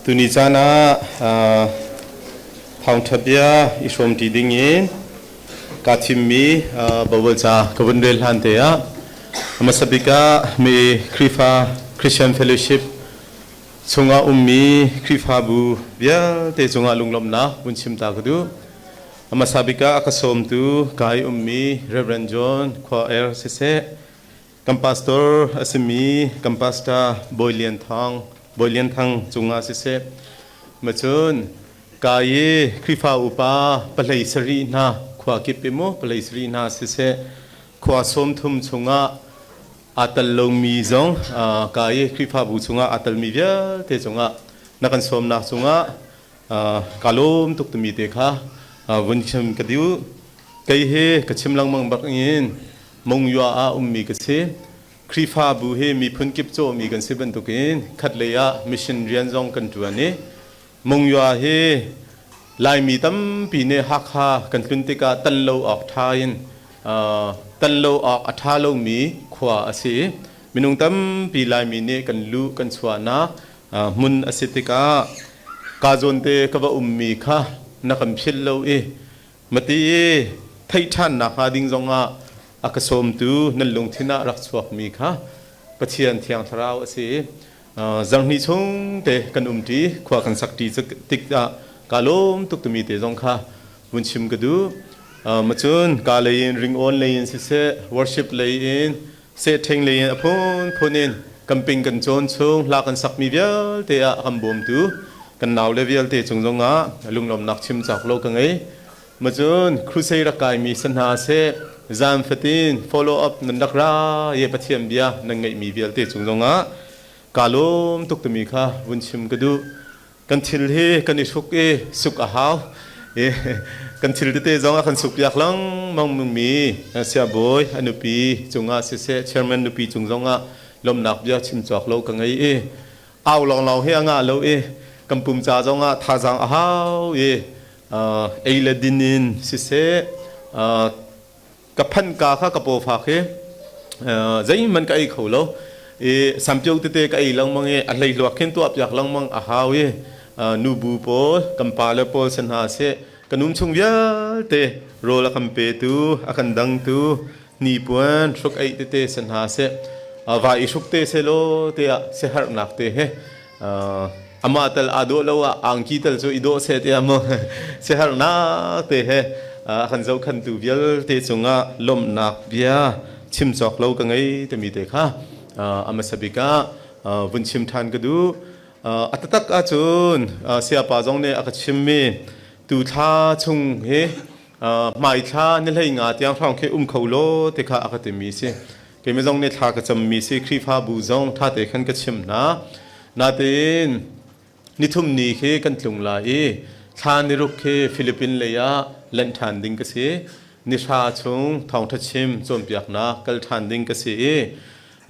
Tuni caan ah thawngṭha bia i hrawmṭi ding in kaa thimmi Baibal ca ka vun rel hlan te ah hmasa bik ah mi Khrihfa Christian Fellowship chungah ummi Khrihfabu vialte cungah lunglawmhnak vun chim ta ka duh. Hmasa bik ah a ka sawmtu ka i ummi Reverend John Khua Er siseh, Kan pastor a simi kan pastor Bawi Lian Thang, Bawi Lian Thang cungah siseh, macun ka i Khrihfa upa pahlei sarih hna khua kip i mu pahlei sarih hna siseh, khua 30 chungah aa tel lomi zong ka i Khrihfabu chungah aa telmi vialte cungah na kan sawmnak cungah ka lawm tuk timi te kha vun chim ka duh. Kei hi ka chim lengmang bak in Monywa ah ummi ka si. Khrihfabu hi miphun kip cawhmi kan si bantukin khatlei ah mission rian zong kan ṭuan i Monywa hi Laimi tampi nih Hakha kan tlun tikah tan lo awk ṭha in tan lo awk a ṭha lomi khua a si i minung tampi Laimi nih kan luh kan chuahnak hmun a si tikah ka zawnte ka va ummi kha na kan philh lo i Mati i theih ṭhannak hnga ding zongah a ka sawmtu nan lungthin ah rak chuakmi kha Pathian Thiang Thlarau a si. Zarhhnih chung te kan umṭi, khua kan sakṭi tikah kaa lawm tuk timi te zong kha vun chim ka duh. Macun ka lei in ringawn lei in siseh, worship lei in, sehṭheng lei in a phunphun in camping kan cawn chung hla kan sakmi vialte ah a kan bawmtu kan naule vialte cung zongah lunglawmnak chim cawk lo ka ngei. Macun crusade rak kaimi si hna seh, zan fatin follow up nan rak ra i Pathian bia nan ngeihmi vialte cung zongah kaa lawm tuk timi kha vun chim ka duh. Kan thil hi kan i hruk i suk a hau. I kan thil tete zong a kan sukpiak lengmang mi siabawi a nupi cungah siseh, chairman nupi cung zongah lawmhnak bia chim cawk lo ka ngei i au lawnglawng hi a ngah lo i kan pum ca zongah thazaang a hau i ei le din in siseh, ka phanh ka kha ka pawfak hi zeihmanh ka ei kho lo i sampio tete ka ei lengmang i a hleihluak khin tuah piak lengmang a hau i nubu pawl kan pale pawl si hna seh, kan um chung vialte rawl a kan petu, a kan dangtu, hnipuan hruk eih tete si hna seh, vai i hruk te seh law tiah siaherhnak te he, amah tal aa dawh lo ah angki tal cu i dawh seh tiah maw siaherhnak te he a kan zohkhantu vialte cungah lawmhnak bia chim cawk lo ka ngei timi te kha a hmasa bik ah vun chim ṭhan ka duh. A taktak ahcun sayapa zong nih a ka chimmi tu thla chung hi hmai thla ni 15 tiang hrawng khi um kho law ti kha a ka timi si. Keimah zong nih thla ka cammi si, Khrihfabu zong ṭha te khan ka chim hna. Natein nithum ni khi kan tlung lai i thla niruk khi Philippine lei ah lanh ṭhan ding ka si. Nihra chung thawngṭha chim cawnpiaknak kal ṭhan ding ka si i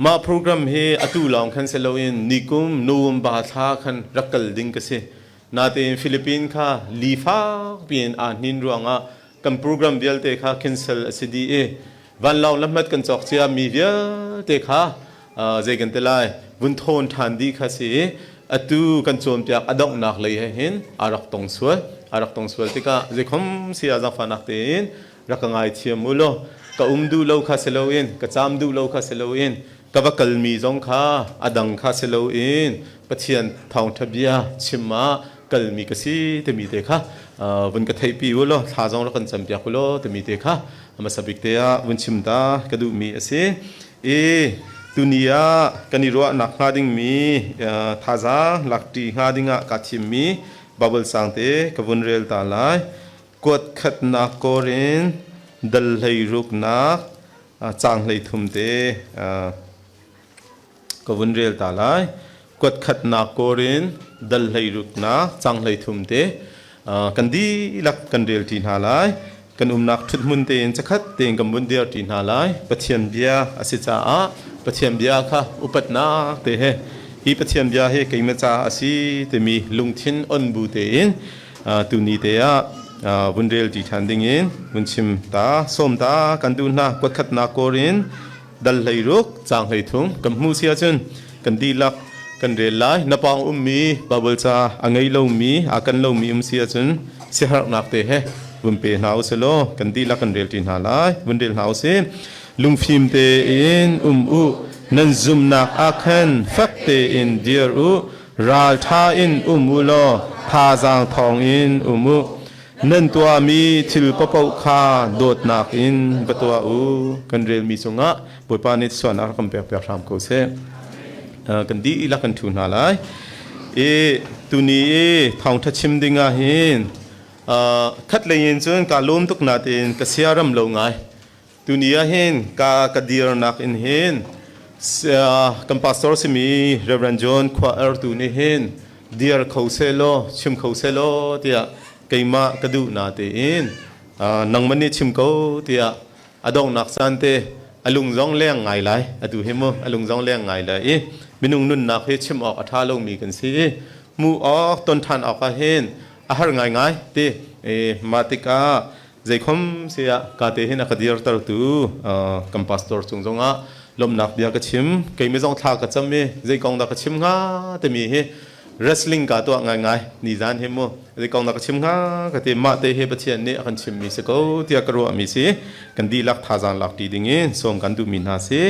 mah program hi atu lawng khan si loin nikum November thla khan rak kal ding ka si. Natein Philippine kha li fak piin aa hnin ruangah kan program vialte kha cancel a si dih i vanlawng le hmat kan cawk cia mi vialte kha zei kan ti lai, vun thawn ṭhan dih kha si i atu kan cawnpiak a donghnak lei he hin aa rak tong sual. Aa rak tong sual tikah zeikhom si ah zaangfahnak tein rak ka ngaithiam u law, ka um duh lo kha si loin, ka caam duh lo kha si loin, ka va kalmi zong kha a dang kha si loin Pathian thawngṭha bia chim ah kalmi ka si timi te kha vun ka theihpi u law, thla zong rak kan campiak u law timi te kha hmasa bik te ah vun chim ta ka duhmi a si. I tuni ah kan i ruahnak hnga dingmi, thazaang lakṭi hnga dingah kaa thimmi Bible sang te ka vun rel ta lai. Kuat khatnak Korin dal 16nak caang 33 te ka vun rel ta lai. Kuat khatnak Korin dal 16nak caang 33 te kan dihlak kan rel ṭi hna lai. Kan umnak ṭhuthmun tein cakhat tein kan vun dir ṭi hna lai. Pathian bia a si caah Pathian bia kha upatnak te he, hi Pathian bia hi keimah caah a si timi lungthin on bu tein tuni te ah vun rel ṭi ṭhan ding in vun chim ta, sawm ta kan duh hna. Kuat khatnak Korin dal 16 caang 33 kan hmuh si ahcun kan dihlak kan rel lai. Na pawng ummi Baibal ca a ngei lomi, aa kan lomi um si ahcun siaherhnak te he vun pe hna u sih law kan dihlak kan rel ṭi hna lai. Vun rel hna u sih. Lungfim tein um u, nan zumhnak ah khan fek tein dir u, ralṭha in um u law thazaang thawng in um u. Nan tuahmi thil paohpaoh kha dawtnak in va tuah u. Kan relmi cungah Bawipa nih sualnak rak kan pekpiak hram ko seh. Kan dihlak kan ṭhu hna lai. I tuni i thawngṭha chim ding ah hin khat lei in cun kaa lawm tuk natein ka siaram lo ngai. Tuni ah hin ka ka dirnak in hin kan pastor simi Reverend John Khua Ertu nih hin dir kho seh law chim kho seh law tiah keimah ka duh natein nangmah nih chim ko tiah a donghnak caan te a lung zong leng ngai lai atu hi mu a lung zong leng ngai lai i minung nunnak hi chim awk a ṭha lomi kan si i hmuh awk ton ṭhan awk ah hin a har ngaingai ti mah tikah zeikhom siah ka te hin a ka dirtertu kan pastor cung zongah lawmhnak bia ka chim. Keimi zong thla ka cam i zei kong dah ka chim hnga timi hi wrestling ka tuah ngaingai nizan hi mu zei kong dah ka chim hnga ka ti. Mah te hi Pathian nih a kan chimmi si ko tiah ka ruahmi si. Kan dihlak thazaang lak ṭi ding in sawm kan duhmi hna si.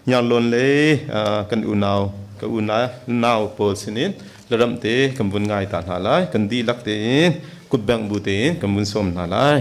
Hniarlawn lei kan unau ka unau pawl sinin laramh te kan vun ngai ta hna lai. Kan dihlak tein kutbengh bu tein kan vun sawm hna lai.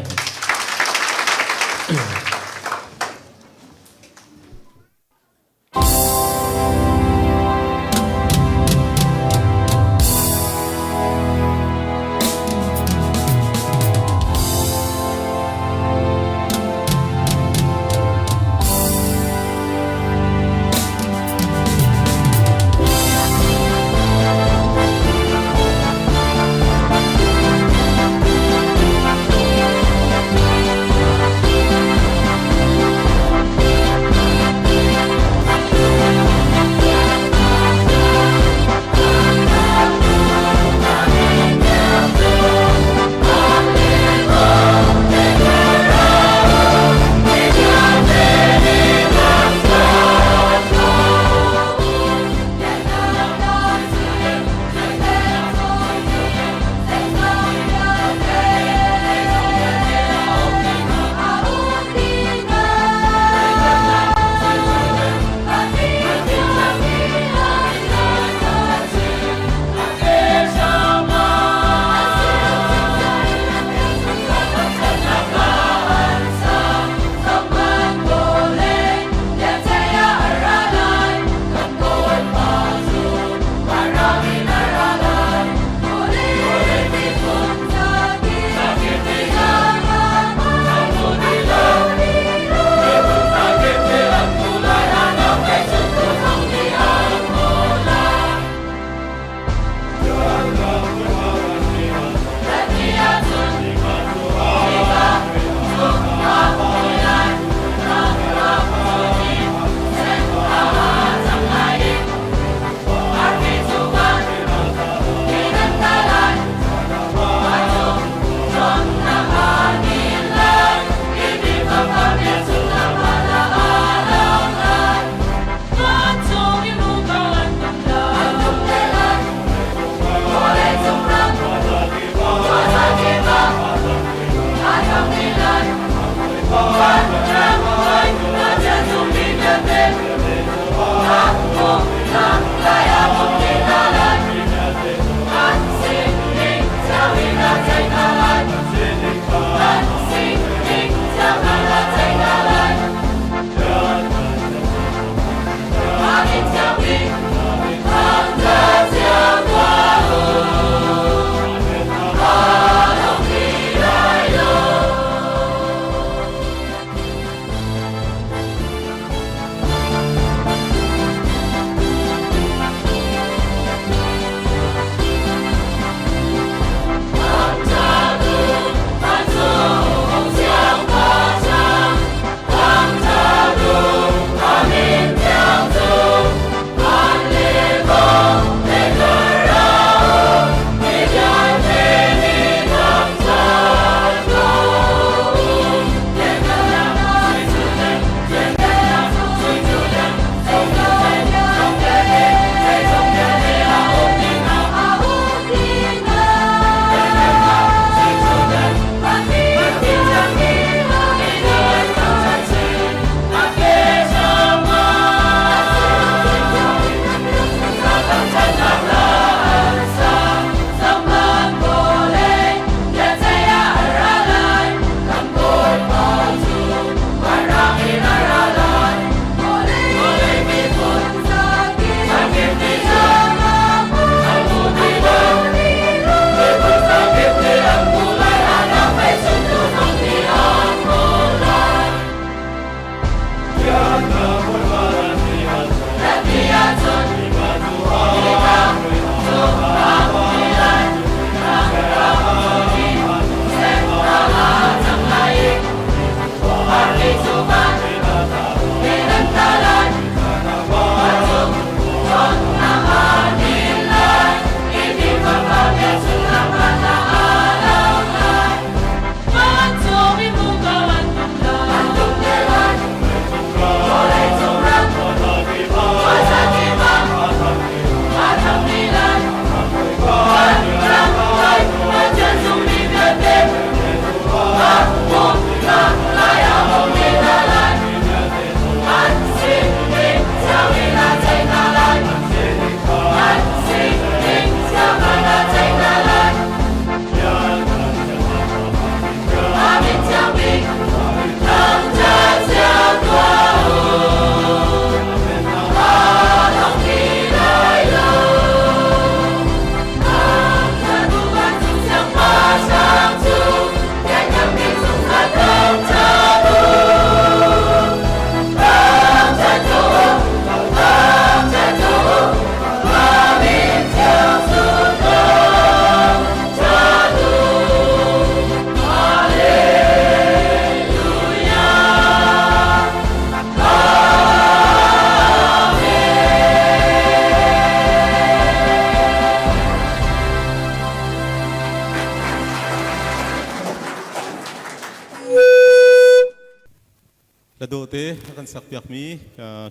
kan sakpiakmi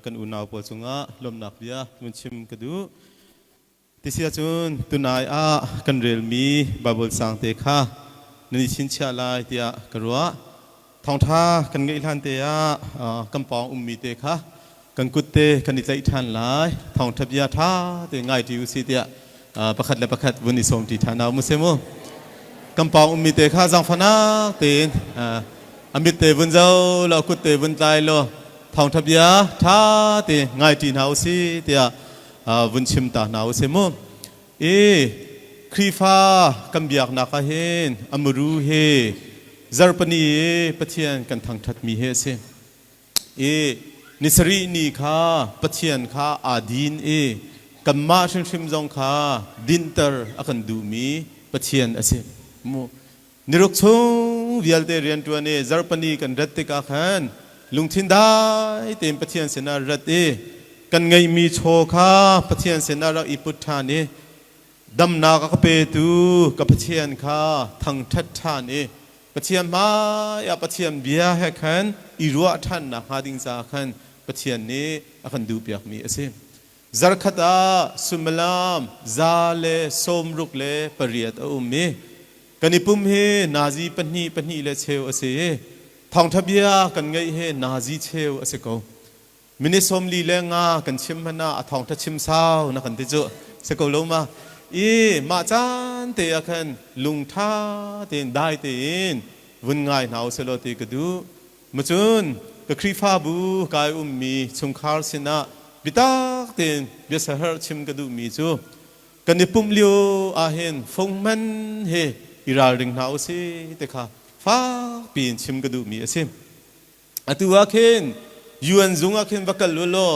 kan unau pawl cungah lawmhnak bia vun chim ka duh. Tisi ahcun tunai ah kan relmi Baibal caang te kha nan i chinchiah lai tiah ka ruah. Thawngṭha kan ngeih hlan te ah kan pawng ummi te kha kan kut te kan i tlaih ṭhan lai. Thawngṭha bia ṭha te ngai ṭi usih tiah pakhat le pakhat vun i sawm ṭi ṭhan hna u mu si mu. Kan pawng ummi te kha zaangfahnak tein a mit te vun zo law kut te vun tlai law thawngṭha bia ṭha te ngai ṭi hna usih tiah vun chim ta hna usih mu. I Khrihfa kan biaknak ah hin a muru hi zarhpini i Pathian kan thangṭhatmi hi a si. I ni sarih ni kha Pathian kha aa din i kanmah hrimhrim zong kha dinhter a kan duhmi Pathian a si. Mu. Niruk chung vialte rianṭuan i zarhpini kan rat tikah khan lungthin dai tein Pathian sinah rat i kan ngeihmi chaw kha Pathian sinah rak i put ṭhan i damnak a ka petu ka Pathian kha thangṭhat ṭhan i Pathian hmaiah Pathian bia he khan i ruah ṭhannak hnga ding caah khan Pathian nih a kan duhpiakmi a si. Zarkhat ah suimilam 168 a um i kan i pum hi nazi pahnih pahnih le cheu a si i thawngṭha bia kan ngeih hi nazi cheu a si ko. Minute 45 kan chim hmanh ah a thawngṭha chim sau na kan ti cu si ko lo ma? I mah caan te ah khan lungṭha tein dai tein vun ngai hna u sih law ti ka duh. Macun ka Khrihfabu kai ummi chungkhar sinah biatak tein biasaherh chim ka duhmi cu kan i pumh lio ahhin fung man he i ralring hna usih ti kha fak piin chim ka duhmi a si. Atu ah khin UN zung ah khin va kal u law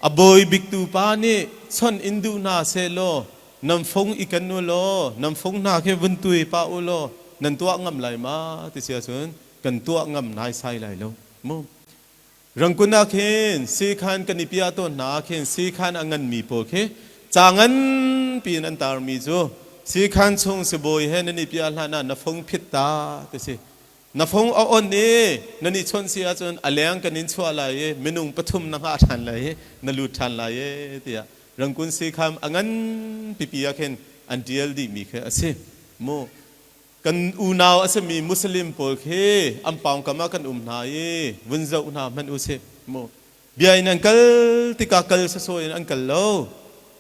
a bawi biktu pa nih chawnh in duh hna seh law nan fung i ken u law nan fung hna khi vun tui pah u law nan tuah ngam lai ma ti si ahcun kan tuah ngam naisai lai lo mu. Rangkun ah khin siikhan kan i piah tawn hna ah khin siikhan a nganmi pawl khi ca nganpi in an tarmi cu siikhan chung sibawi he nan i piah hlan ah na fung phit ta ti si. Na fung a on i nan i chawnh si ahcun a leng kan in chuah lai i minung pathum na hngah ṭhan lai i na lut ṭhan lai e tiah Rangkun sikham a ngan pipi ah khin an ṭial dihmi khi a si. Mu kan unau a simi Muslim pawl khi an pawngkam ah kan um hna i vun zoh hna hmanh u sih. Mu bia in an kal tikah kal sawsawh in an kal lo.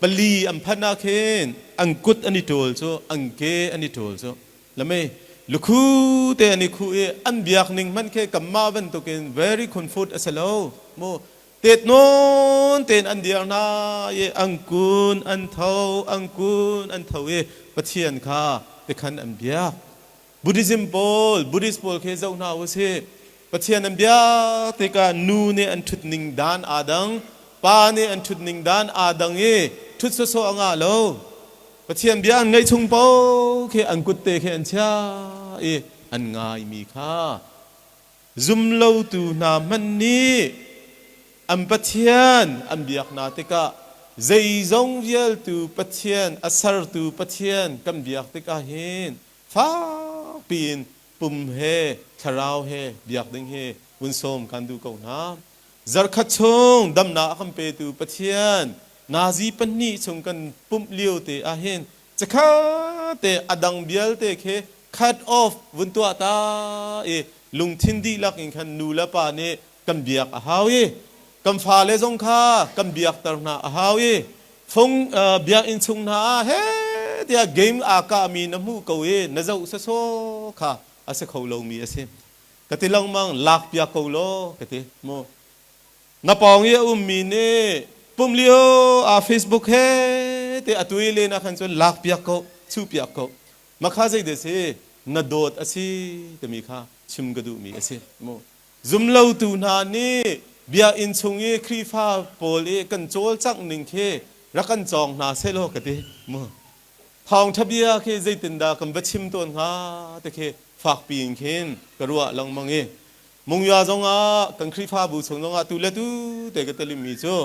Pali an phanh ah khin an kut an i ṭawl cu an ke an i ṭawl cu Lamei lukhu te an i khuh i an biak ning hmanh khi kanmah bantukin very comfort a si lo mu. Tet nawn tein an dir hna i an kun an tho, an kun an tho i Pathian kha tikhan an biak. Buddhism pawl, Buddhist pawl khi zoh hna u sih. Pathian an biak tikah nu nih an ṭhut ning dan aa dang, pa nih an ṭhut ning dan aa dang i ṭhut sawsawh a ngah lo. Pathian bia an ngaih chung paoh khi an kutte khi an chiah i an ngaimi kha zumlotu hna hmanh nih an Pathian an biak hna tikah zeizong vialtu Pathian a sertu Pathian kan biak tikah hin fakpi in pum he thlarau he biak ding hi vun sawm kan duh ko hna. Zarkhat chung damnak a kan petu Pathian nazi pahnih chung kan pumh lio te ahhin cakhat te a dang vialte khi cut off vun tuah ta i lungthin dihlak in khan nu le pa nih kan biak a hau i kan fale zong kha kan biakter hna a hau i fung biakinn chung hna ah he tiah game aa kahmi na hmuh ko i na zoh sawsawh kha a si kho lomi a si. Ka ti lengmang, lak piak ko law ka ti mu. Na pawng i a ummi nih pum lio ah Facebook he te a tui len ah khan cun lak piak ko, chuh piak ko. Makha zei de si na dawt a si timi kha chim ka duhmi a si mu. Zumlotu hna nih biakinn chung i Khrihfa pawl i kan cawlcangh ning khi rak kan cawng hna sehlaw ka ti mu. Thawngṭha bia khi zeitindah kan va chim tawn hnga ti khi fakpi in khin ka ruah lengmang i Mungya zongah kan Khrihfabu chung zongah tu le tu te ka telimi cu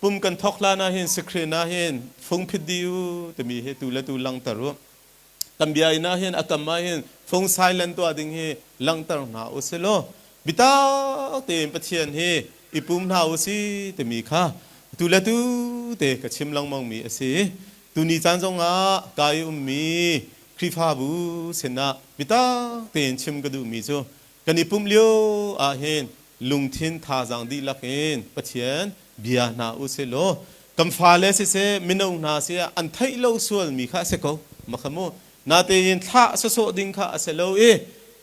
pum kan thawk hlan ah hin screen ah hin fung phit dih u timi hi tu le tu langhter u. Kan bia inn ah hin a kam ah hin fung silent tuah ding hi langhter hna u si law biatak tein Pathian hi I pum hna u si timi kha tu le tu te ka chim lengmang mi a si. Tuni caan zongah ka i ummi Khrihfabu sinah biatak tein chim ka duhmi cu kan i pumh lio ahhin lungthin thazaang dihlak in Pathian bia hna u sih law kan fale siseh mino hna si an theih lo sualmi kha a si ko makha mu. Natein thlah sawsawh ding kha a si lo i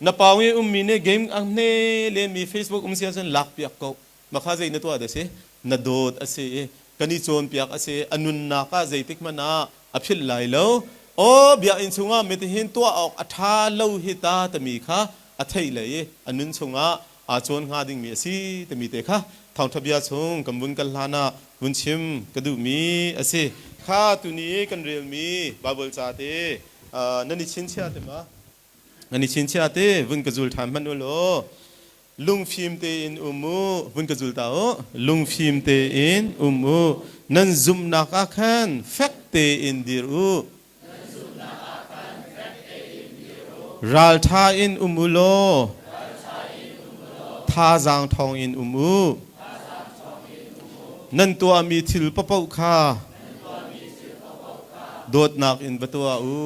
na pawng i ummi nih game a hne lenmi Facebook um si ahcun lakpiak ko. Makha zei na tuah da si? Na dawt a si i kan i cawnpiak a si. A nunnak ah zeitik hmanh ah a philh lai lo. Aw, biakinn chungah mitihin tuah awk a ṭha lo hi ta timi kha a theih le i a nun chungah aa cawn hnga dingmi a si timi te kha thawngṭha bia chung kan vun kal hlan ah vun chim ka duhmi a si. Kha tuni kan relmi Baibal ca te nan i chinchiah te ma? Nan i chinchiah te vun ka zul ṭhan hmanh u law lungfim tein um u. Vun ka zul ta u. Lungfim tein um u. Nan zumhnak ah khan fek tein dir u. Ralṭha in um u law thazaang ṭhawng in um u. Nan tuahmi thil paohpaoh kha dawtnak in va tuah u.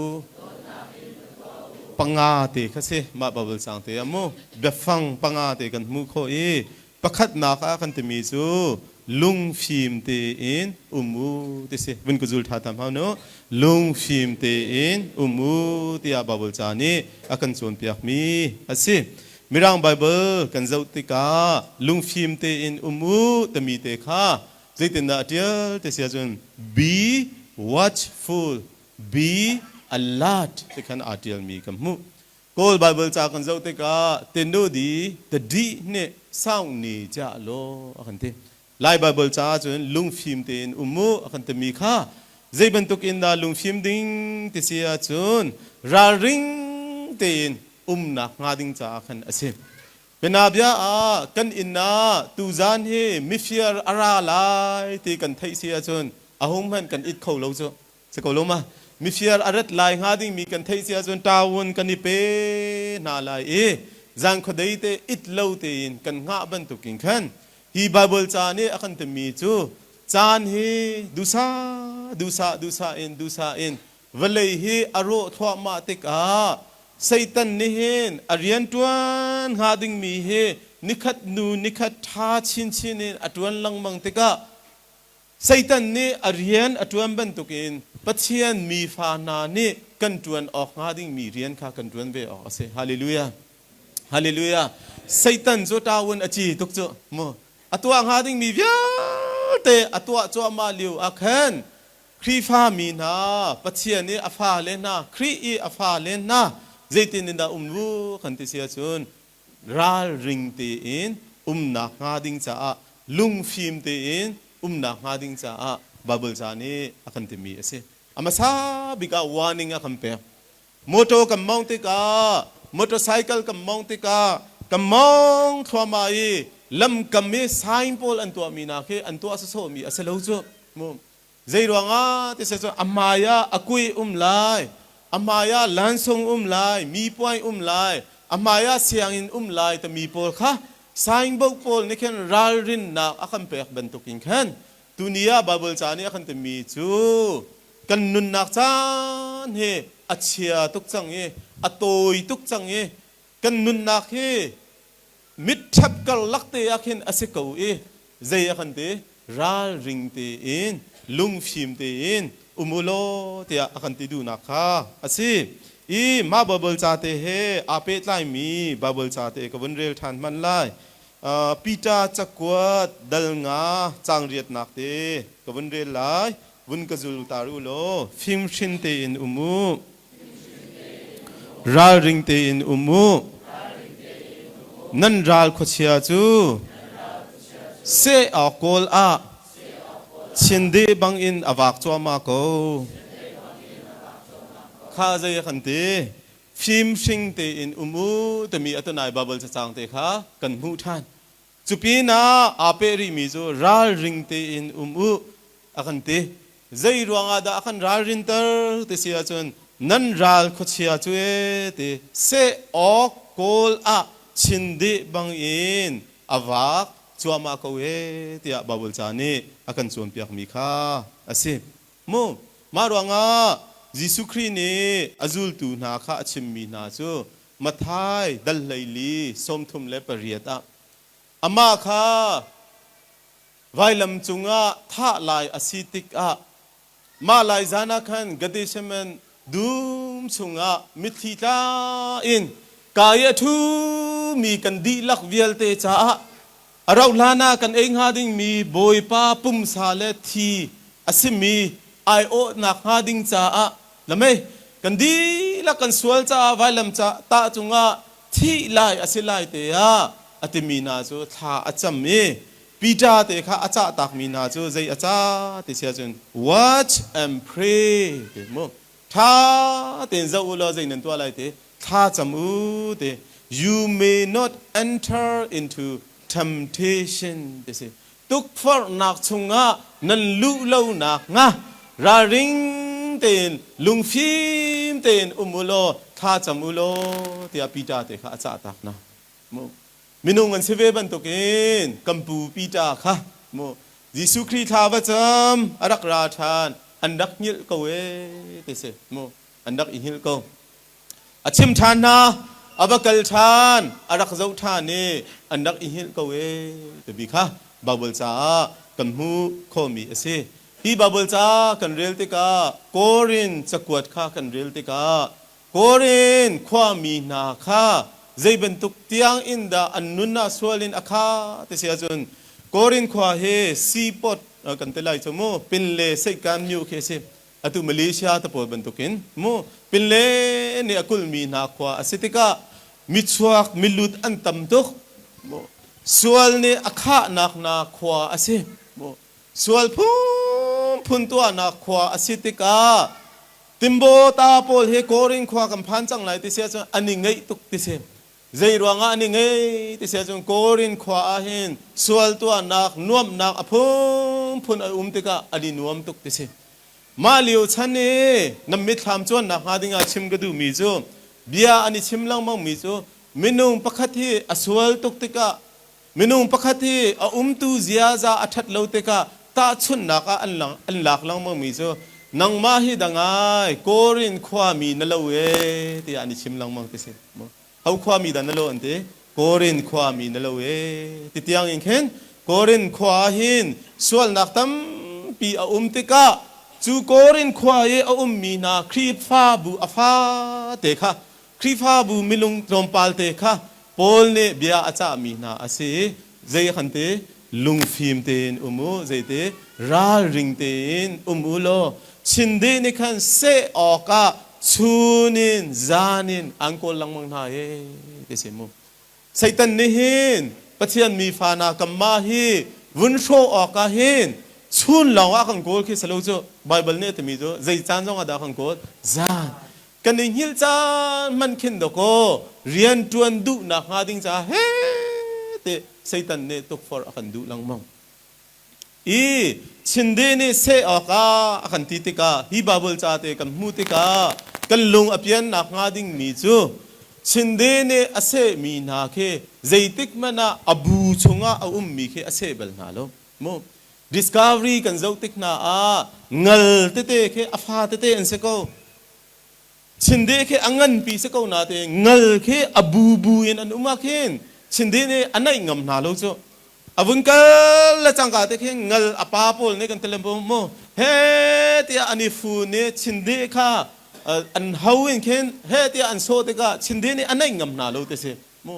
Panga te kha si mah Baibal caang te ah mu biafang panga te kan hmuh khawh i pakhatnak ah kan timi cu lungfim tein um u ti si. Vun ka zul ṭha tam hau nu. Lungfim tein um u tiah Baibal ca nih a kan cawnpiakmi a si. Mirang Baibal kan zoh tikah lungfim tein um u timi te kha zeitindah a ṭial ti si ahcun be watchful, be alert ti khan aa ṭialmi kan hmuh. Kawl Baibal ca kan zoh tikah tenu di tadi nih saung ni ciah law a kan ti. Lai Baibal ca ahcun lungfim tein um u a kan timi kha zei bantuk in dah lungfim ding ti si ahcun ralring tein umnak hnga ding caah khan a si. Bianabia ah kan inn ah tuzan hi mifir a ra lai ti kan theih si ahcun ahung hmanh kan it kho lo cu. Si ko lo ma? Mifir a rat lai hnga dingmi kan theih si ahcun ṭawun kan i pe hna lai i zan khuadei te it lo tein kan hngah bantukin khan hi Baibal ca nih a kan timi cu caan hi dusa dusa dusa in dusa in vawlei hi a rawh thluahmah tikah Satan nih hin a rianṭuan hnga dingmi hi nikhat nu nikhat ṭha chinchin in a ṭuan lengmang tikah Satan nih a rian a ṭuan bantukin Pathian mi fa hna nih kan ṭuan awk hnga dingmi rian kha kan ṭuan ve awk a si. Hallelujah. Hallelujah. Satan cu ṭawun a ci tuk cu mu. A tuah hnga dingmi vialte a tuah cuahmah lio ah khan Khrihfa mi hna, Pathian i a fale hna, Khrih i a fale hna zeitin in dah um lu kan ti si ahcun ralring tein umnak hnga ding caah lungfim tein umnak hnga ding caah Bible ca nih a kan timi a si. A hmasa bik ah warning a kan pek. Motor kan mawng tikah, motorcycle kan mawng tikah kan mawng thluahmah i lamkam i sign pawl an tuahmi nak hi an tuah sawsawhmi a si lo cu. Mu. Zei ruangah ti cu a hmai ah a kui um lai, a hmai ah lansung um lai, mi puai um lai, a hmai ah sianginn um lai timi pawl kha signboard pawl nih khin ralrinnak a kan pek bantukin khan tuni ah Bible ca nih a kan timi cu kan nunnak caan hi a chia tuk cang i a tawi tuk cang i kan nunnak hi mitṭhep karlak te ah khin a si ko i zei a kan ti? Ralring tein lungfim tein um u law tiah a kan ti duhnak kha a si. I mah Baibal ca te he aa pehtlaimi Baibal ca te ka vun rel ṭhan hmanh lai. Peter cakuat dal nga caang riatnak te ka vun rel lai. Vun ka zul ta u law fimhrin tein um u. Ralring tein um u. Nan ral khuachia cu seh awk kawl ah chinde bangin a vak cuahmah ko. Kha zei a kan ti? Fimhring tein um u timi atunai Baibal cacang te kha kan hmuh ṭhan. Cu pinah aa peh rihmi cu ralring tein um u a kan ti. Zei ruangah dah a kan ralrinter ti si ahcun nan ral khuachia cu e ti seh awk kawl ah chindih bangin a vak cuahmah ko e tiah Baibal ca nih a kan cawnpiakmi kha a si. Mu mah ruangah Jesuh Khrih nih a zultu hna kha a chimmi hna cu Matthai dal 14 38 ah amah kha vailam cungah thah lai a si tikah mah lai zan ah khan Gethsemane dum chungah mitthli tla in ka i a ṭhumi kan dihlak vialte caah a rauh hlan ah kan ei hnga dingmi Bawipa pumsa le thi a simi aiawhnak hnga ding caah lamei kan dihlak kan sual caah vailam tah cungah thih lai a si lai te ah a timi hna cu thla a cam i Peter te kha a cah takmi hna cu zei a ca ti si ahcun watch and pray ti mu ṭha tein zoh u law zei nan tuah lai ti thla cam u ti. You may not enter into temptation ti si. Tukforhnak chungah nan luh lo nak hnga ralring tein lungfim tein um u law thla cam u law tiah Peter te kha a cah tak hna mu. Minung an si ve bantukin kan pu Peter kha mu Jesuh Khrih thla va cam a rak ra ṭhan, an rak hngilh ko ee ti si mu, an rak i hngilh ko. A chim ṭhan hna, a va kal ṭhan, a rak zoh ṭhan i an rak i hngilh ko ee timi kha Baibal caah kan hmuh khawhmi a si. Hi Baibal ca kan rel tikah Korin cakuat kha kan rel tikah Korin khuami hna kha zei bantuk tiang in dah an nun ah sual in a kha ti si ahcun Korin khua hi seaport kan ti lai cu mu, Pinle Seihkan myu khi a si. Atu Malaysia te pawl bantukin mu Pinle nih a kulmi hna khua a si tikah michuak milut an tam tuk mu. Sual nih a khahnak hna khua a si mu. Sual phunphun tuahnak khua a si tikah Timbo ta pawl hi Korin khua kan phan cang lai ti si ahcun an i ngeih tuk ti si. Zei ruangah an i ngei ti si ahcun Korin khua ah hin sual tuahnak, nuamhnak a phunphun a um tikah an i nuam tuk ti si. Mah lio chan i nan mitthlam cuannak hnga dingah chim ka duhmi cu bia an i chim lengmangmi cu minung pakhat hi a sual tuk tikah, minung pakhat hi a umtu ziaza a ṭhat lo tikah tahchunhnak ah an lak lengmangmi cu nangmah hi dangai Korin khuami na lo ee tiah an i chim lengmang ti si. Ho khuami dah na lo an ti? Korin khuami na lo ee ti tiang in khin Korin khua ah hin sualnak tampi a um tikah cu Korin khua i a ummi hna Khrihfabu a fate kha, Khrihfabu milung tlawmpal te kha Paul nih bia a cahmi hna a si i zei kan ti? Lungfim tein um u, zeiti ralring tein um u law chinde nih khan seh awkah chun in zan in an kawl lengmang hna e ti si mu. Satan nih hin Pathian mi fa na kanmah hi vun hrawh awkah hin chun lawng ah kan kawl khi salo cu. Bible nih a timi cu zei caan zong ah dah kan kawl? Zan. Kan i hngilh caan hmanh khin dawkaw rian ṭuan duhnak hnga ding caah he ti Satan nih tukforh a kan duh lengmang. I chinde nih seh awkah a kan ti tikah hi Baibal ca te kan hmuh tikah kan lung a piannak hnga dingmi cu chinde nih a sehmi hna khi zeitik hmanh ah a bu chungah a ummi khi a seh bal hna lo mu. Discovery kan zoh tik hna ah ngal tete khi a fa tete an si ko. Chinde khi a nganpi si ko natein ngal khi a bubu in an um ah khin chinde nih a naih ngam hna lo cu. A vun kal le cangka te khin ngal a pa pawl nih kan ti mu he tiah an i fun i chinde kha an ho in khin he tiah an sawh tikah chinde nih a naih ngam hna lo ti si mu.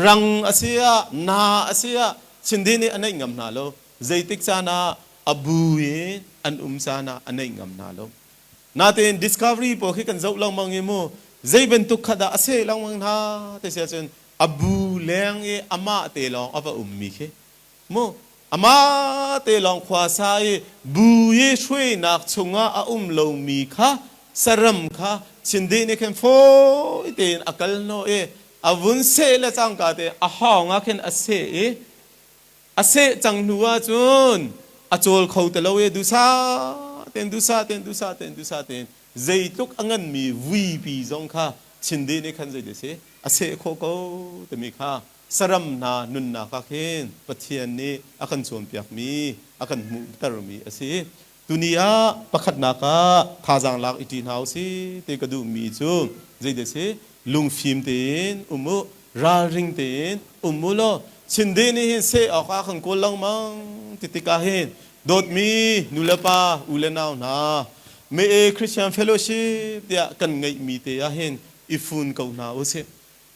Rang a si ah na a si ah chinde nih a naih ngam hna lo. Zeitik caan ah a bu in an um caan ah a naih ngam hna lo. Natein discovery pawl khi kan zoh lengmang i mu zei bantuk kha dah a seh lengmang hna ti si ahcun a bu leng i amah te lawng a va ummi khi mu, amah te lawng khua sa i bu i hruainak chungah a um lomi kha saram kha chindeh nih khin fawi tein a kal hnawh i a vun seh le cangka te a hawng ah khin a seh i a seh cang hnu ahcun a cawl kho ti lo i duhsah tein, duhsah tein, duhsah tein, duhsah tein zeitluk a nganmi vuipi zong kha chinde nih khan zei si a seh khawh ko timi kha. saram hna nunnak ah khin Pathian nih a kan cawnpiakmi, a kan hmuhtermi a si. Tuni ah pakhatnak ah thazaang lak i ṭi hna usih ti ka duhmi cu zeidah a si? Lungfim tein um u, ralring tein um u law Chinde nih hin seh awkah kan kawl lengmang ti tikah hin dawtmi nulepa u le nau hna Mee Christian Fellowship tiah kan ngeihmi te ah hin i fun ko hna usih.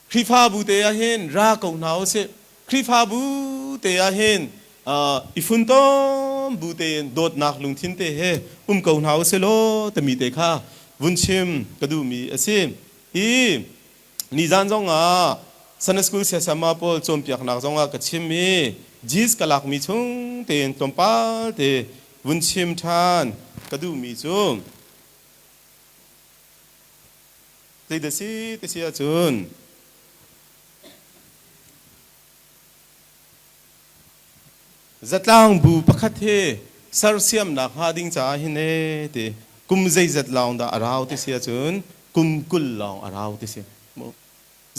Khrihfabu te ah hin ra ko hna usih. Khrihfabu te ah hin i funtom bu tein dawtnak lungthin te he um ko hna usih law timi te kha vun chim ka duhmi a si. Hi nizan zongah Sunday School siasama pawl cawnpiaknak zongah ka chim i jis ka lakmi chung tein tlawmpal te vun chim ṭhan ka duhmi cu Zeidah si ti si ahcun zatlang bu pakhat hi sersiamnak hnga ding caah hin ee ti kum zeizat lawng dah a rau ti si ahcun kum 20 lawng a rau ti si.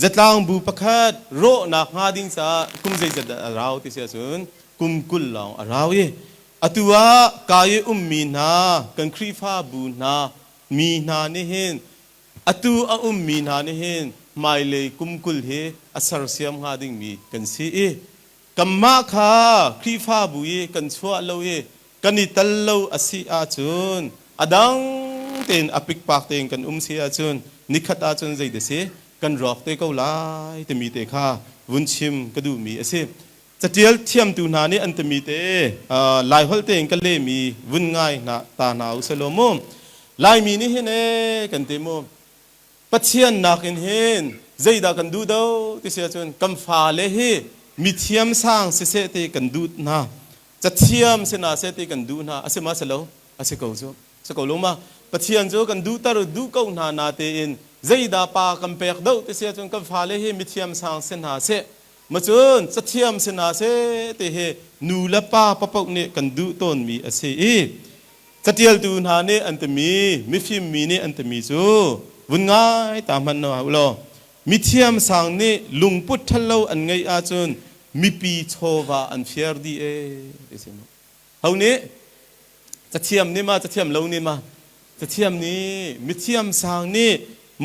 Zatlang bu pakhat rawhnak hnga ding caah kum zeizat dah a rau ti si ahcun kum 20 lawng a rau i atu ah ka i ummi hna kan Khrihfabu hna mi hna nih hin atu a ummi hna nih hin hmailei kum 20 hi a sersiam hnga dingmi kan si i kanmah kha Khrihfabu i kan chuah lo i kan i tal lo a si ahcun a dang tein a pikpak tein kan um si ahcun nikhat ahcun zei si kan rawk te ko lai timi te kha vun chim ka duhmi a si. Catial thiamtu hna nih an timi te Laiholh tein ka lehmi vun ngai hna ta hna u selaw mu. Laimi nih hin ee kan ti mu. Pathian nakin hin zeidah kan duh do ti si ahcun kan fale hi mithiam sang siseh ti kan duh hna. Cathiam si hna seh ti kan duh hna. A si ma si lo? A si ko cu. Si ko lo ma? Pathian cu kan duhter duh ko hna na tein zeidah pa kan pek do ti si ahcun kan fale hi mithiam sang si hna seh Macun cathiam si hna seh ti hi nu le pa papaoh nih kan duh tawnmi a si i catialtu hna nih an timi mifim mi nih an timi cu vun ngai ta hmanh hna u law mithiam sang nih lungput ṭhalo an ngeih ahcun mipi chawva an fiar dih ee ti si mu. Ho nih cathiam nih ma cathiam lo nih ma cathiam nih mithiam sang nih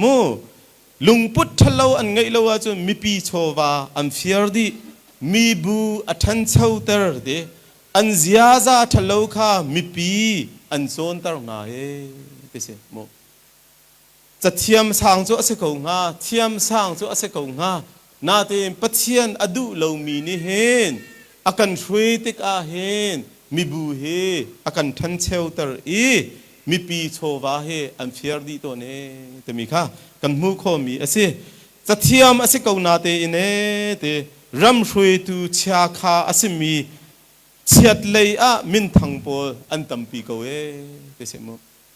mu Lungput ṭhalo an ngeih lo ahcun mipi chawva an fir dih, mibu a ṭhanchoter ti, an ziaza ṭhalo kha mipi an cawnter hna ee ti si mu. Cathiam sang cu a si ko hnga, thiam sang cu a si ko hnga, natein Pathian a duh lomi nih hin a kan hruai tikah hin mibu hi a kan ṭhancheuter i mipi chawva hi an fir dih tawn ee timi kha kan hmuh khawhmi a si. Cathiam a si ko natein ee ti ram hruaitu chiakha a simi chiat lei ah minthang pawl an tampi ko ee ti si mu.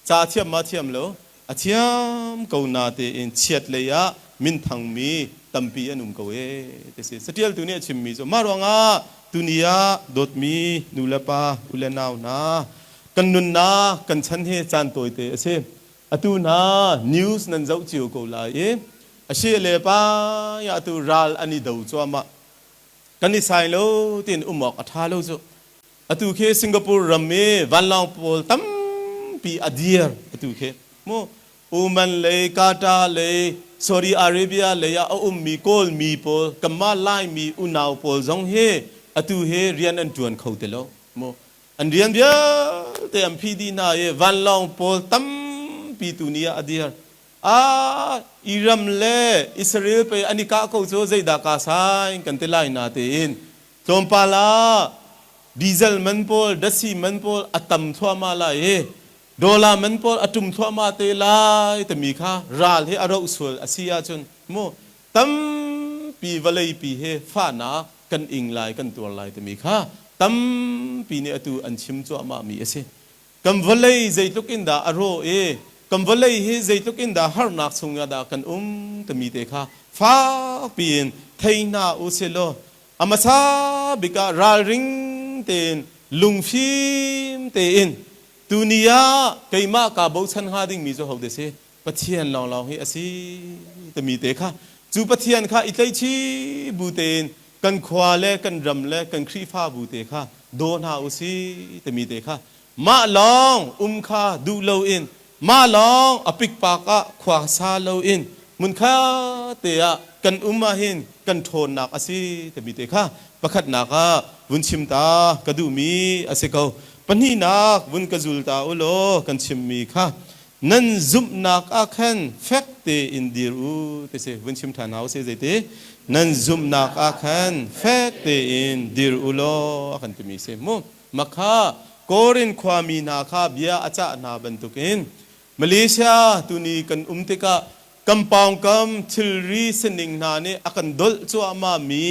Ca thiam ma thiam lo a thiam ko natein chiat lei ah minthangmi tampi an um ko ee ti si. Catialtu nih a chimmi cu mah ruangah tuni ah dawtmi nu le pa u le nau hna Kan nunnak kan chan hi caan tawite a si. Atu hna news nan zoh cio ko lai i a si le pa ya atu ral an i do cuahmah. Kan i sai lo tiin um awk a ṭha lo cu. Atu khi Singapore ram i vanlawng pawl tampi a dir atu khi. Mu Oman lei, Qatar lei, Saudi Arabia lei ah a ummi Kawlmi pawl, kanmah Laimi unau pawl zong hi atu hi rian an ṭuan kho ti lo. Mu An rian vialte an phih dih hna i vanlawng pawl tampi tuni ah a dir. Ah, Iran le Israel pei an i kah ko cu zeidah kaa saing kan ti lai na tiin tlawmpal ah diesel man pawl, datsi man pawl a tam thluahmah lai i dollar man pawl a ṭum thluahmah te lai timi kha ral hi a roh sual a si ahcun mu tampi vawleipi hi fahnak kan ing lai kan tuar lai timi kha tampi nih atu an chim cuahmah mi a si. Kan vawlei zeitluk in dah a rawh i kan vawlei hi zeitluk in dah harnak chungah dah kan um timi te kha fakpi in thei hna u silaw a hmasa bik ah ralring tein lungfim tein tuni ah keimah kaa bochan hnga dingmi cu hode si Pathian lawnglawng hi a si timi te kha cu Pathian kha i tleichi bu tein Kan khua le kan ram le kan Khrihfabu te kha daw hna usih timi te kha mah lawng um kha duh loin, mah lawng a pikpak ah khua sa loin hmunkhat te ah kan um ahhin kan ṭhawnnak a si timi te kha pakhatnak ah vun chim ta ka duhmi a si ko. Pahnihnak, vun ka zul ta u law kan chimmi kha nan zumhnak ah khan fek tein dir u ti si. Vun chim ṭhan hna usih. Zeiti? Nan zumhnak ah khan fek tein dir u law a kan timi si mu. Makha Korin khuami hna kha bia a cah hna bantukin Malaysia tuni kan um tikah kan pawngkam thilri sining hna nih a kan dolh cuahmah mi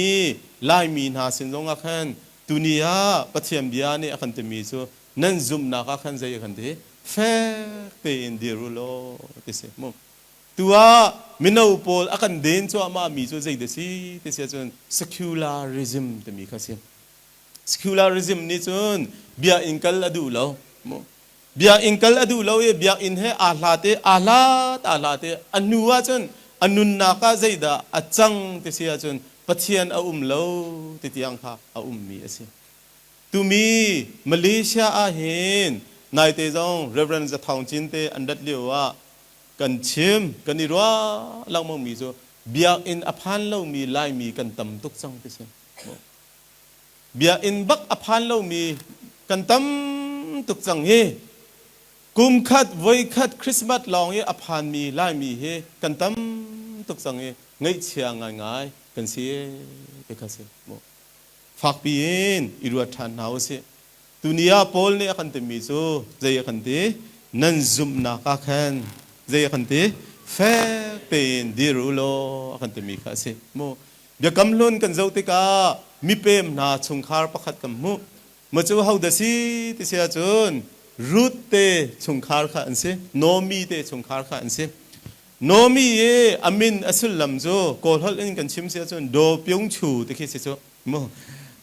Laimi hna sin zongah khan tuni ah Pathian bia nih a kan timi cu nan zumhnak ah khan zei a kan ti? Fek tein dir u law ti si mu. Tu ah mino pawl a kan den cuahmah mi cu zei dah si ti si ahcun secularism timi kha si. Secularism nih cun biakinn kal a duh lo. Biakinn kal a duh lo i biakinn he aa hlat i aa hlat aa hlat i a hnu ahcun a nunnak ah zeidah a cang ti si ahcun Pathian a um lo ti tiang kha a ummi a si. Tumi Malaysia ah hin naite zong Reverend Za Thawng Cin te an rat lio ah kan chim kan i ruah lengmang mi cu biakinn a phan lomi Laimi kan tam tuk cang ti si. Biakinn bak a phan lomi kan tam tuk cang hi. Kum khat voikhat Christmas lawng i a phanmi Laimi hi kan tam tuk cang i ngaihchia ngaingai kan si ti kha si. Fakpi in i ruat ṭhan hna usih. Tuni ah Paul nih a kan timi cu zei a kan ti? Nan zumhnak ah khan zei a kan ti? Fek tein dir u law a kan timi kha a si. Mu. Biakam Hlun kan zoh tikah mipem hna chungkhar pakhat kan hmuh. Maw cu hodah si ti si ahcun Ruth te chungkhar kha an si. Naomi te chungkhar kha an si. Naomi i a min a sullam cu Kawl holh in kan chim si ahcun Do Pyung Chu ti khi si cu. Mu.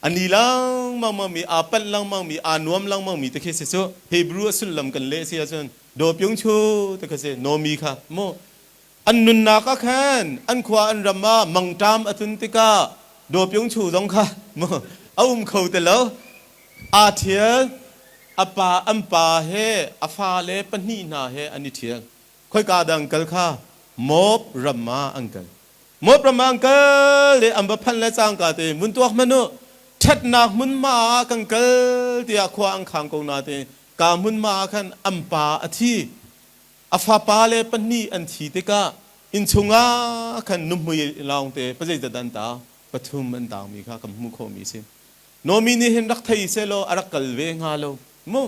A ni lengmang mi, aa panh lengmang mi, aa nuam lengmang mi ti khi si cu. Hebrew a sullam kan leh si ahcun Do Pyung Chu ti khi si Naomi kha. Mu. An nunnak ah khan an khua an ram ah mangṭam a tlun tikah Dawpyung Chu zong kha a um kho ti lo. Aa ṭhial. A pa an pa he a fale pahnih hna he an i ṭhial. Khoika dah an kal kha? Moab ram ah an kal. Moab ram ah an kal i an va phanh le cangka te vun tuak hmanh u. Ṭhatnak hmunhma ah kan kal tiah khua an khang ko nain ka hmunhma ah khan an pa a thi. A fapale pahnih an thi tikah innchung ah khan nuhmui lawngte pazeizat an tau? Pathum an taumi kha kan hmuh khawhmi a si. Naomi nih hin rak thei sehlaw a rak kal ve hnga lo mu.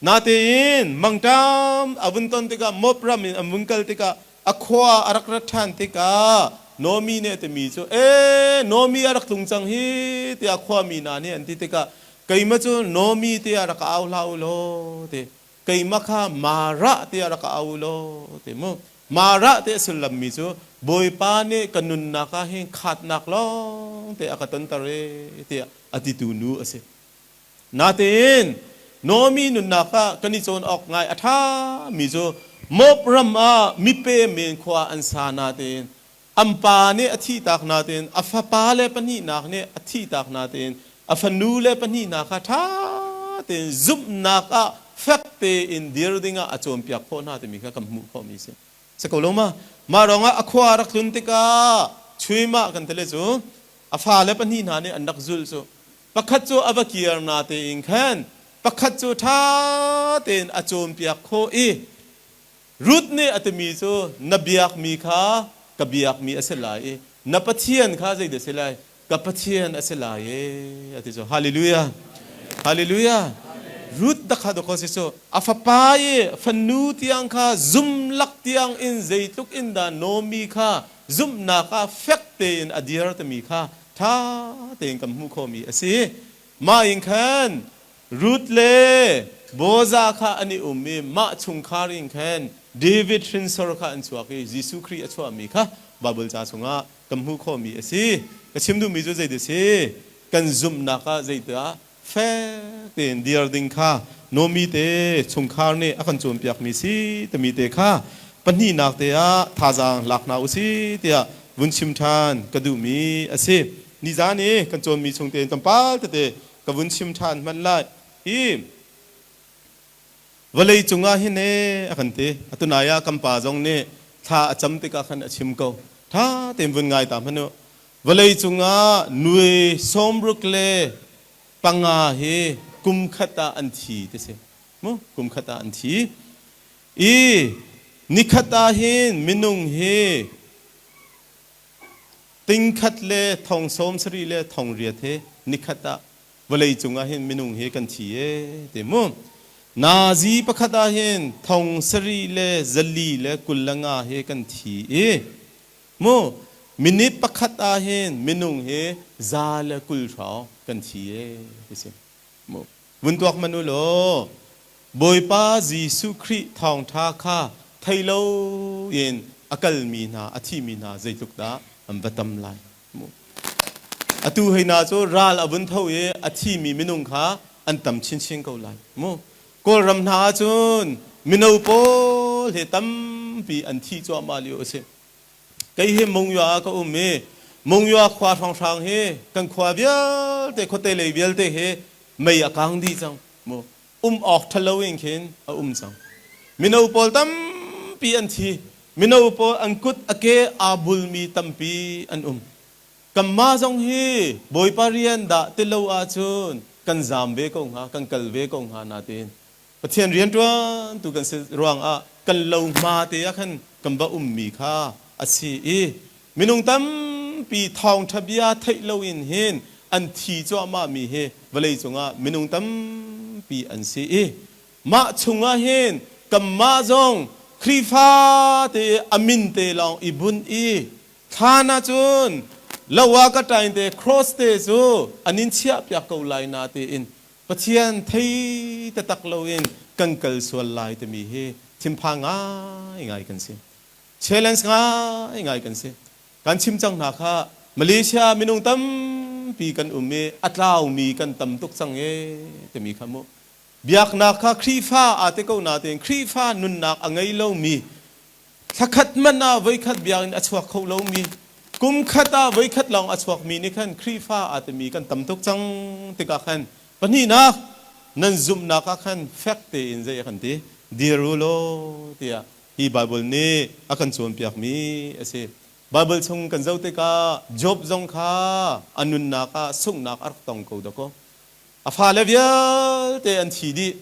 Natein mangṭam a vun ton tikah, Moab ram in an vun kal tikah, a khua a rak rat ṭhan tikah Naomi nih a timi cu, "Ee, Naomi a rak tlung cang hi," tiah khuami hna nih an ti tikah, "Keimah cu Naomi tiah rak au hlah u law," ti. Keimah kha Marah tiah rak ka au law ti mu. Marah ti a sullam mi cu Bawipa nih ka nunnak ah hin khatnak lawng te a ka tonter e tiah a titu nu a si. Natein Naomi nunnak ah kan i cawn awk ngai a ṭha mi cu Moab ram ah mipe men khua an sa natein an pa nih a thihtak natein a fapa le pahnihnak nih a thihtak natein a fanu le pahnihnak kha ṭha tein zumhnak ah fek tein dir dingah a cawnpiak khawh hna timi kha kan hmuh khawhmi a si. Si ko lo ma? Mah ruangah a khua rak tlun tikah chuimah kan tile cu a fale pahnih hna nih an rak zulh cu pakhat cu a va kir natein khan pakhat cu ṭha tein a cawnpiak khawh i Ruth nih a timi cu na biakmi kha ka biakmi a si lai i na Pathian kha zeidah a si lai? Ka Pathian a si lai e a ti cu. Hallelujah. Hallelujah. Ruth da kha dawkaw si cu a fapa i fanu tiang kha zumlak tiang in zeitluk in dah Naomi kha zumhnak ah fek tein a dir timi kha ṭha tein kan hmuh khawhmi a si. Mah in khan Ruth le Boaz kha an i um i mah chungkhar in khan David hrinsor kha an chuak i Jesuh Khrih a chuahmi kha Baibal ca chungah kan hmuh khawhmi a si. Ka chim duhmi cu zeidah a si? Kan zumhnak ah zeidah fek tein dir ding kha Naomi te chungkhar nih a kan cawnpiakmi si timi te kha pahnihnak te ah thazaang lak hna u si tiah vun chim ṭhan ka duhmi a si. Nizan i kan cawnmi chung tein tlawmpal tete ka vun chim ṭhan hmanh lai. Hi vawlei cungah hin ee a kan ti. Atunai ah kan pa zong nih thla a cam tikah khan a chim ko. Ṭha tein vun ngai ta hmanh u. Vawlei cungah nuai sawmruk le panga hi kum khat ah an thi ti si. Mu kum khat ah an thi. I nikhat ah hin minung hi tingkhat le thong sawm sarih le thong riat he nikhat ah vawlei cung ah hin minung hi kan thi e ti mu. Nazi pakhat ah hin thong sarih le zali le kul le nga he kan thi i mu minute pakhat ah hin minung hi za le kul hrawng kan thi e ti si mu. Vun tuak hmanh u law Bawipa Jesuh Khrih thawngṭha kha thei loin a kalmi hna, a thimi hna zeitluk dah an va tam lai mu. Atu hei hna cu ral a vun tho i a thimi minung kha an tam chinchin ko lai mu. Kawlram hna ahcun mino pawl hi tampi an thi cuahmah lio a si. Kei hi Mungya ah ka um i Mungya khua hrawnghrang hi kan khua vialte khuate lei vialte hi mei a kang dih cang mu. Um awk ṭhalo in khin a um cang. Mino pawl tampi an thi. Mino pawl an kut a ke aa bulmi tampi an um. Kanmah zong hi Bawipa rian dah ti lo ahcun kan zaam ve ko hnga, kan kal ve ko hnga nain Pathian rianṭuantu kan si ruangah kan lohma te ah khan kan va ummi kha a si i minung tampi thawngṭha bia theih loin hin an thi cuahmahmi hi vawlei cungah minung tampi an si i mah chungah hin kanmah zong Khrihfa te a min te lawng i bunh i thlan ahcun lo ah ka ṭain te cross te cu an in chiahpiak ko lai na tiin Pathian thei taktak loin kan kal sual lai timi hi thinphang ngaingai kan si. Challenge ngaingai kan si. Kan chim cang hna kha Malaysia minung tampi kan um i a tlaumi kan tam tuk cang e timi kha mu. Biaknak kha Khrihfa aa te ko natein Khrihfa nunnak a ngei lomi thlakhat hmanh ah voikhat biakinn a chuak kho lomi kum khat ah voikhat lawng a chuakmi nih khan Khrihfa aa timi kan tam tuk cang tikah khan pahnihnak nan zumhnak ah khan fek tein zei a kan ti dir u law tiah hi Baibal nih a kan cawnpiakmi a si. Baibal chung kan zoh tikah Job zong kha a nunnak ah sunghnak a rak tong ko dakaw. A fale vialte an thi dih.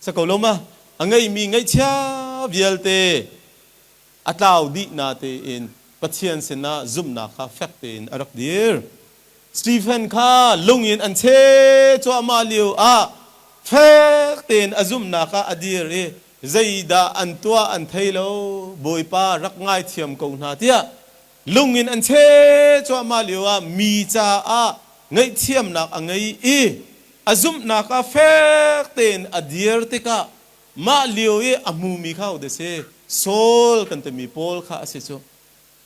Sa ko lo ma? A ngeihmi ngaihchia vialte a tlau dih na tein Pathian sinah zumhnak kha fek tein a rak dir. Stephen kha lung in an cheh cuahmah lio ah fek tein a zumhnak ah a dir i zeidah an tuah an thei lo, Bawipa rak ngaithiam ko hna tiah lung in an cheh cuahmah lio ah mi caah ngaihthiamnak a ngei i a zumhnak ah fek tein a dir tikah mah lio i a hmumi kha hodah si? Saul kan timi Paul kha a si cu.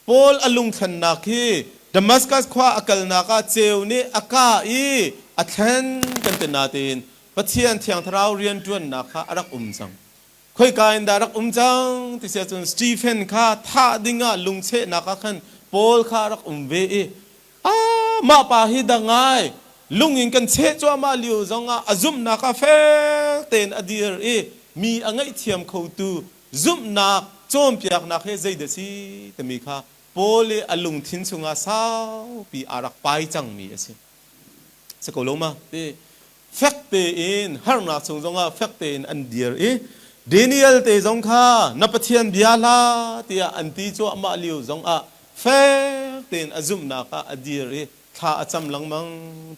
Paul a lungthlennak hi Damascus khua a kalnak ah ceu nih a kah i a thlen kan ti natein Pathian Thiang Thlarau rianṭuannak kha a rak um cang. Khoika in dah rak um cang ti si ahcun Stephen kha thah dingah lungchehnak ah khan Paul kha a rak um ve i ah mah pa hi da ngai lung in kan cheh cuahmah lio zongah a zumhnak ah fek tein a dir i mi a ngaihthiam khotu zumhnak cawnpiaknak hi zeidah si timi kha Paul i a lungthin chungah saupi aa rak pai cangmi a si. Si ko lo ma? Ti fek tein harnak chung zongah fek tein an dir i Daniel te zong kha na Pathian bia hlah tiah an ti cuahmah lio zongah fek tein a zumhnak ah a dir i thla a cam lengmang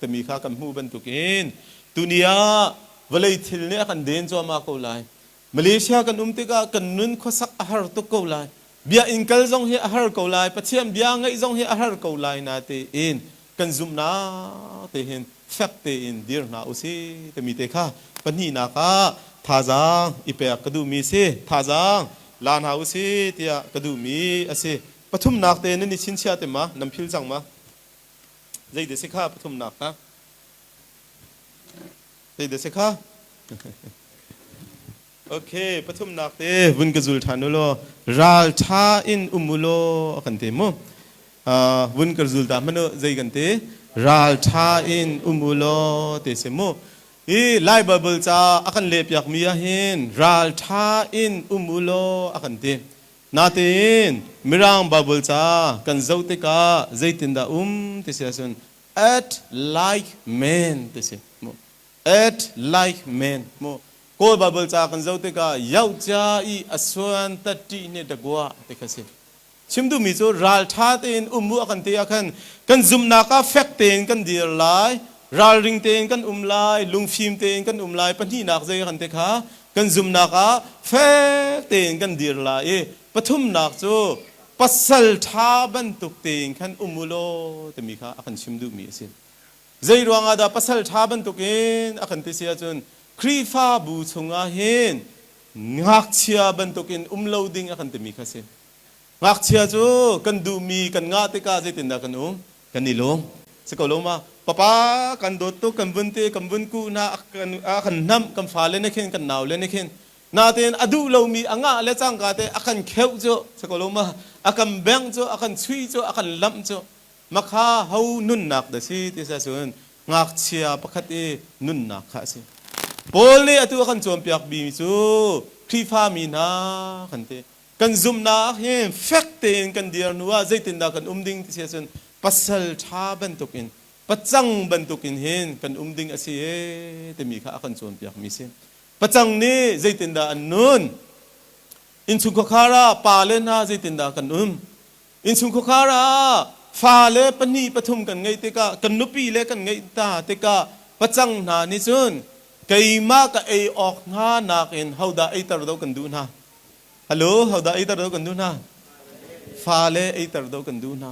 timi kha kan hmuh bantukin tuni ah vawlei thil nih a kan den cuahmah ko lai. Malaysia kan um tikah kan nun khuasak a har tuk ko lai. Biakinn kal zong hi a har ko lai. Pathian bia ngaih zong hi a har ko lai natein kan zumhnak te hin fek tein dir hna usih timi te kha pahnihnak ah thazaang i pek ka duhmi si. Thazaang la hna usih tiah ka duhmi a si. Pathumnak te nan i chinchiah te ma? Nan phil cang ma? Zei si kha pathumnak kha? Zei si kha? Okay, pathumnak te vun ka zul ṭhan u law ral ṭha in um u law a kan ti mu. Vun ka zul ta hmanh u, zei kan ti? Ralṭha in um u law ti si mu. Hi Lai Baibal ca a kan lehpiakmi ah hin ralṭha in um u law a kan ti. Natein Mirang Baibal ca kan zoh tikah zeitindah um ti si ahcun act like men ti si mu. Act like men mu. Kawl Baibal ca kan zoh tikah yohcia i a suan taṭih ne dagua ti kha si. Chim duhmi cu ralṭha tein um u a kan ti ah khan kan zumhnak ah fek tein kan dir lai, ralring tein kan um lai, lungfim tein kan um lai. Pahnihnak zei kan ti kha kan zumhnak ah fek tein kan dir lai i pathumnak cu pasal ṭha bantuk tein khan um u law timi kha a kan chim duhmi a si. Zei ruangah dah pasal ṭha bantukin a kan ti si ahcun Khrihfabu chungah hin ngakchia bantukin um lo ding a kan timi kha si. Ngakchia cu kan duhmi kan ngah tikah zeitindah kan um? Kan i lawm. Si ko lo ma? Papa kan dawt tuk, kan vun ti, kan vun kuh hna, a kan hnamh, kan fale nih khin, kan naule nih khin. Natein a duh lomi a ngah le cangka te a kan kheuh cu, si ko lo ma? A kan bengh cu, a kan chuih cu, a kan lamh cu. Makha ho nunnak dah si ti si ahcun ngakchia pakhat i nunnak kha a si. Paul nih atu a kan cawnpiak mi cu Khrihfami hna kan ti. Kan zumhnak hi fek tein kan dir hnu ah zeitindah kan um ding ti si ahcun pasal ṭha bantukin pacang bantukin hin kan um ding a si ee timi kha a kan cawnpiak mi si. Pacang nih zeitindah an nun? Innchungkhar ah pale hna zeitindah kan um? Innchungkhar ah fale pahnih pathum kan ngeih tikah kan nupi le kan ngeih hna tikah pacang hna nih cun keimah ka ei awk hna nakin hodah eiter do kan duh hna? Hello, hodah eiter do kan duh hna? Fale eiter do kan duh hna.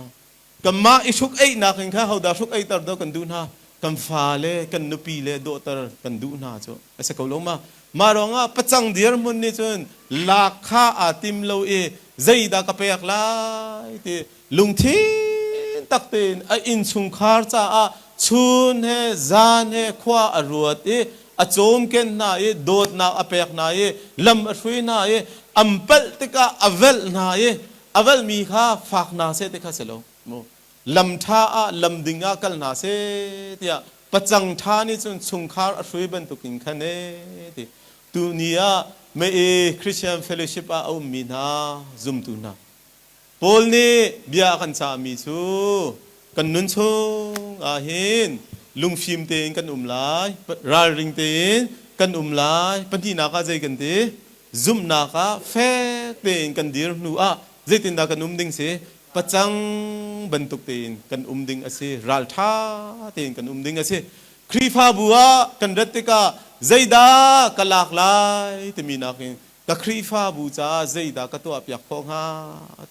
Kanmah i hruk eihnak in kha hodah hruk eiter do kan duh hna? Kan fale, kan nupi le dawhter kan duh hna cu a si ko lo ma? Mah ruangah pacang dirhmun nih cun lak kha aa tim lo i zeidah ka pek lai ti lungthin tak tein a innchungkhar caah chun he zan he khua a ruat i a cawmken hna i dawtnak a pek hna i lam a hrui hna i an palh tikah a velh hna i a velhmi kha fak hna seh ti kha si lo mu lam ṭha ah lam ding ah kal hna seh tiah pacang ṭha nih cun chungkhar a hrui bantukin khan ee ti tuni ah mei Christian Fellowship ah a ummi hna zumtu hna Paul nih bia a kan cahmi cu kan nun chung ah hin lungfim tein kan um lai, ralring tein kan um lai. Pahnihnak ah zei kan ti? Zumhnak ah fek tein kan dir hnu ah zeitindah kan um ding si? Pacang bantuk tein kan um ding a si. Ralṭha tein kan um ding a si. Khrihfabu ah kan rat tikah zeidah ka lak lai timi nakin ka Khrihfabu caah zeidah ka tuahpiak khawh hnga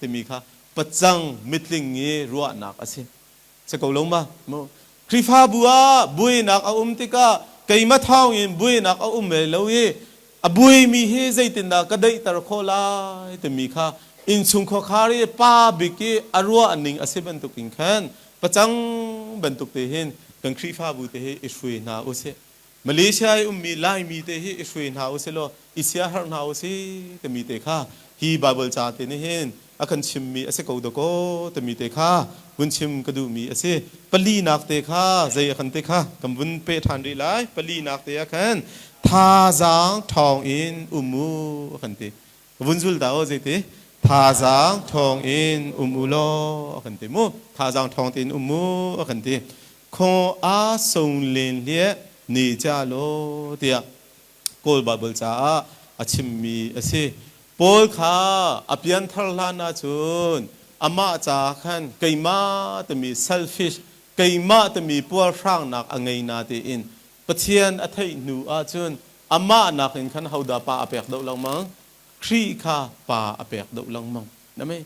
timi kha pacang mitling i ruahnak a si. Si ko lo ma? Mu. Khrihfabu ah buainak a um tikah keimah thawng in buainak a um ve lo i a buaimi hi zeitindah ka daihter khawh lai timi kha innchung khuakhar i pa bik i a ruah ning a si bantukin khan pacang bantuk te hin kan Khrihfabu te hi i hrui hna usih. Malaysia i ummi Laimi te hi i hrui hna usih law i siaherh hna usih timi te kha hi Baibal ca te nih hin a kan chimmi a si ko dakaw timi te kha vun chim ka duhmi a si. Palinak te kha zei a kan ti kha kan vun peh ṭhan rih lai. Palinak te ah khan thazaang ṭhawng in um u a kan ti. Vun zul dah aw zeiti thazaang ṭhawng in um u law a kan ti mu. Thazaang ṭhawng tein um u a kan ti. Khaw a sung len hliah ni ca law tiah Kawl Baibal caah a chimmi a si. Paul kha a pianthar hlan ahcun amah caah khan keimah timi selfish, keimah timi puarhrangnak a ngei na tiin Pathian a theih hnu ahcun amah nakin khan hodah pa a pek deuh lengmang? Khrih kha pa a pek deuh lengmang. Na mei?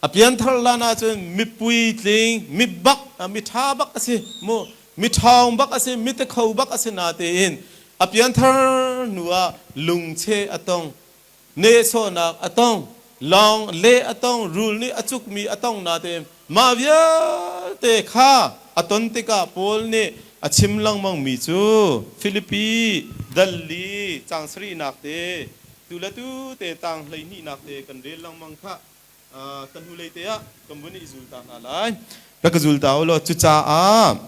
A pianthar hlan ahcun mi puitling, mi bak, mi ṭha bak a si mu, mi ṭhawng bak a si, mi tikho bak a si natein a pianthar hnu ah lungcheh a tong, nehsawhnak a tong, lawng le a tong, rul nih a cukmi a tong natein mah vialte kha a ton tikah Paul nih a chim lengmangmi cu Filipi dal li caang sarihnak te tu le tu te tang 12nak te kan rel lengmang khah. Kan hnulei te ah kan vun i zul ta hna lai. Rak ka zul ta u law cucaah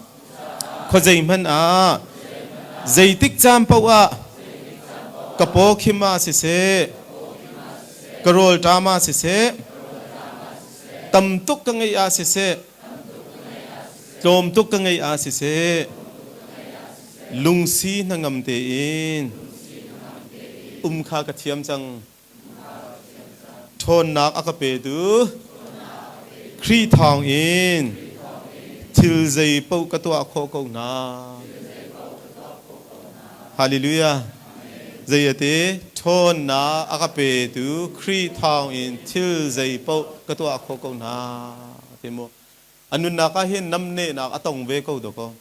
khuazei hmanh ah zeitik caan paoh ah ka paw khim ah siseh, ka rawl ṭam ah siseh, tam tuk ka ngeih ah siseh, tlawm tuk ka ngeih ah siseh, lungsi hnangam tein um kha ka thiam cang. Ṭhawnnak a ka petu Khrih thawngin thil zei paoh ka tuah khawh ko hna. Hallelujah. Zei a ti? Ṭhawnnak a ka petu Khrih thawngin thil zei paoh ka tuah khawh ko hna. Ti mu. A nunnak ah hin namnehnak a tong ve ko dawkaw.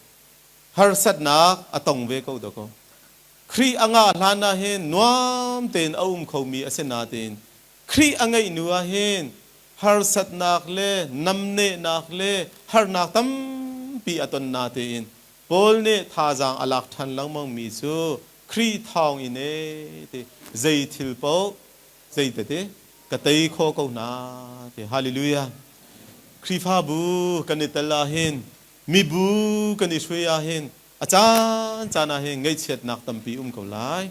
Harsatnak a tong ve ko dawkaw. Khrih a ngah hlan ah hin nuam tein a um khomi a si nain Khrih a ngeih hnu ah hin harsatnak le namnehnak le harnak tampi a ton natein Paul nih thazaang a lak ṭhan lengmangmi cu Khrih thawng in ee ti zei thil paoh zei tete ka tei kho ko hna ti. Hallelujah. Khrihfabu kan i tel ah hin, mibu kan i hruai ah hin a caan caan ah hin ngaihchiatnak tampi um ko lai,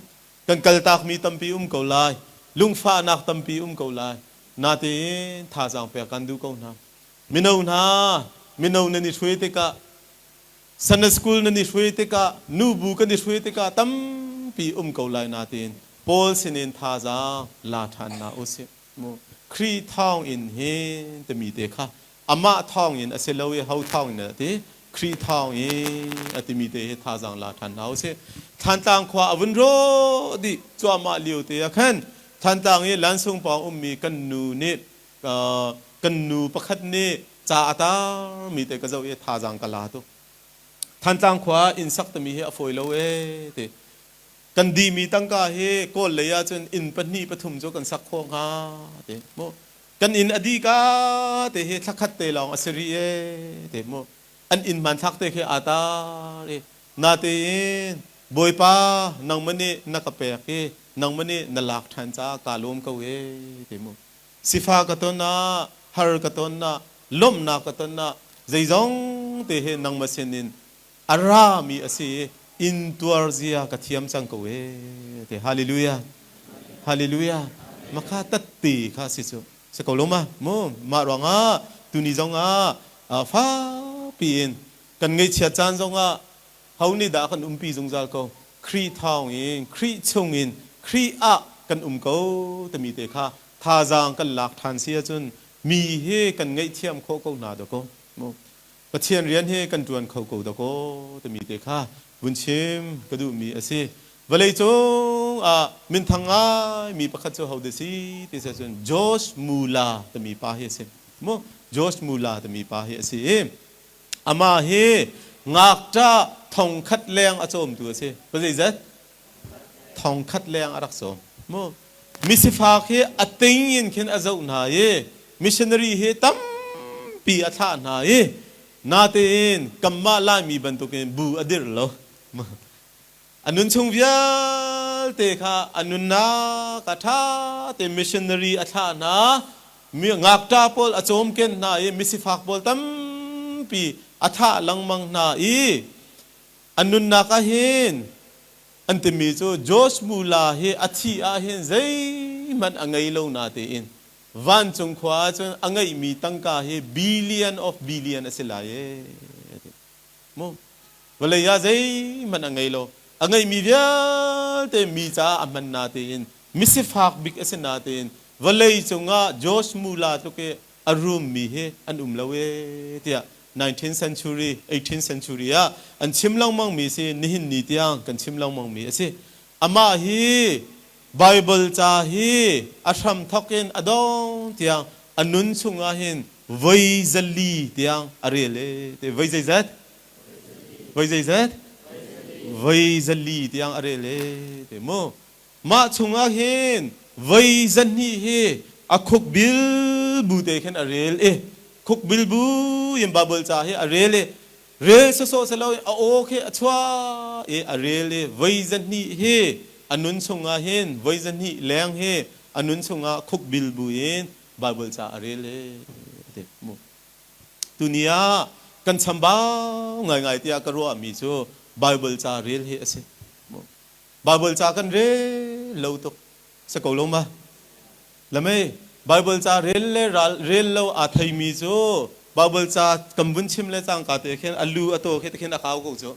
kan kaltakmi tampi um ko lai, lungfahnak tampi um ko lai. Natein thazaang pek kan duh ko hna. Mino hna, mino nan i hruai tikah, Sunday school nan i hruai tikah, nubu kan i hruai tikah tampi um ko lai. Natein Paul sinin thazaang la ṭhan hna usih mu. Khrih thawng in hin timi te kha amah thawngin a si lo i ho thawngin a ti? Khrih thawngin a timi te hi thazaang la ṭhan hna usih. Thlantlang khua a vun rawh dih cuahmah lio te ah khan Thantlang i Lansung pawng ummi kan nu nih, kan nu pakhat nih ca a tarmi te ka zoh i thazaang ka la tuk. Thantlang khua inn sak timi hi a fawi lo ee ti. Kan dihmi tangka hi Kawl lei ahcun inn pahnih pathum cu kan sak khawh hnga ti mu. Kan inn a dih ka te hi thlakhat te lawng a si rih ee te mu. An inn hmanthlak te khi aa tar i natein Bawipa, nangmah nih na ka pek i nangmah nih na lak ṭhan caah kaa lawm ko ee ti mu. Sifa ka ton ah, har ka ton ah, lawmhnak ka ton ah, zeizong te hi nangmah sinin a rami a si i intuar zia ka thiam cang ko ee ti. Hallelujah, hallelujah. Makha tatte kha si cu si ko lo ma mu. Mah ruangah tuni zongah fakpi in kan ngaihchiat caan zongah ho nih dah kan umpi zungzal ko? Khrih thawng in, Khrih chung in, Khrih ah kan um ko timi te kha thazaang kan lak ṭhan si ahcun mi hi kan ngaihthiam khawh ko hna dakaw mu. Pathian rian hi kan ṭuan kho ko dakaw timi te kha vun chim ka duhmi a si. Vawleicung ah minthang ngaimi pakhat cu hodah si ti si ahcun Josh Mula timi pa hi a si. Mu Josh Mula timi pa hi a si i amah hi ngakṭah 1000 leng a cawmtu a si. Pa zeizat? 1000 leng a rak cawm. Mu misifak hi a ting in khin a zoh hna i missionary hi tampi a thlah hna i natein kanmah Laimi bantukin bu a dirh lo. A nun chung vialte kha a nunnak a ṭha te missionary a thlah hna, mi ngakṭa pawl a cawmken hna i misifak pawl tampi a thah lengmang hna i a nunnak ah hin an timi cu Josh Mula hi a thih ah hin zeihmanh a ngei lo na tein vancung khua ahcun a ngeihmi tangka hi billion of billion a si lai ee mu. Vawlei ah zeihmanh a ngei lo, a ngeihmi vialte mi caah a hman na tein misifak bik a si na tein vawlei cungah Josh Mula tluk i a rummi hi an um lo ee tiah 19th century, 18th century ah an chim lengmang mi si. Nihin ni tiang kan chim lengmang mi a si. Amah hi Bible ca hi a hram thawk in a dong tiang a nun chungah hin voi 400 tiang a rel e te. Voi zeizat? Voi zeizat? Voi 400 tiang a rel e te mu. Mah chungah hin voi 200 hi a khuk bil bu te khin a rel i khuk bil bu in Bible ca hi a rel i rel sawsawh si lo a aw khi a chuah i a rel i voi 200 hi a nun chungah hin, voi 200 leng hi a nun chungah khuk bil bu in. Bible ca a rel e ti mu. Tuni ah kan chambau ngaingai tiah ka ruahmi cu Bible ca rel hi a si. Bible ca kan rel lo tuk. Si ko lo ma? Lamei Bible ca rel le ral rel lo aa theimi cu Bible ca kan vun chim le cangka te khin a lu a taw khi te khin a kau ko cu.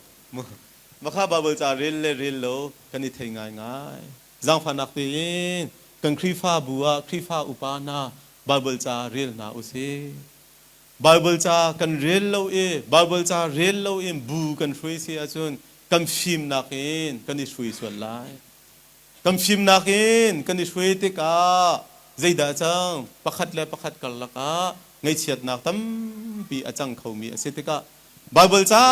Makha Bible ca rel le rel lo kan i thei ngaingai. Zaangfahnak tein kan Khrihfabu ah Khrihfa upa hna Bible ca rel hna usih. Bible ca kan rel lo i Bible ca rel lo in bu kan hruai si ahcun kan fimnak in kan i hruai sual lai. Kan fimnak in kan i hruai tikah zeidah a cang? Pakhat le pakhat karlak ah ngaihchiatnak tampi a cang khomi a si tikah Baibal ca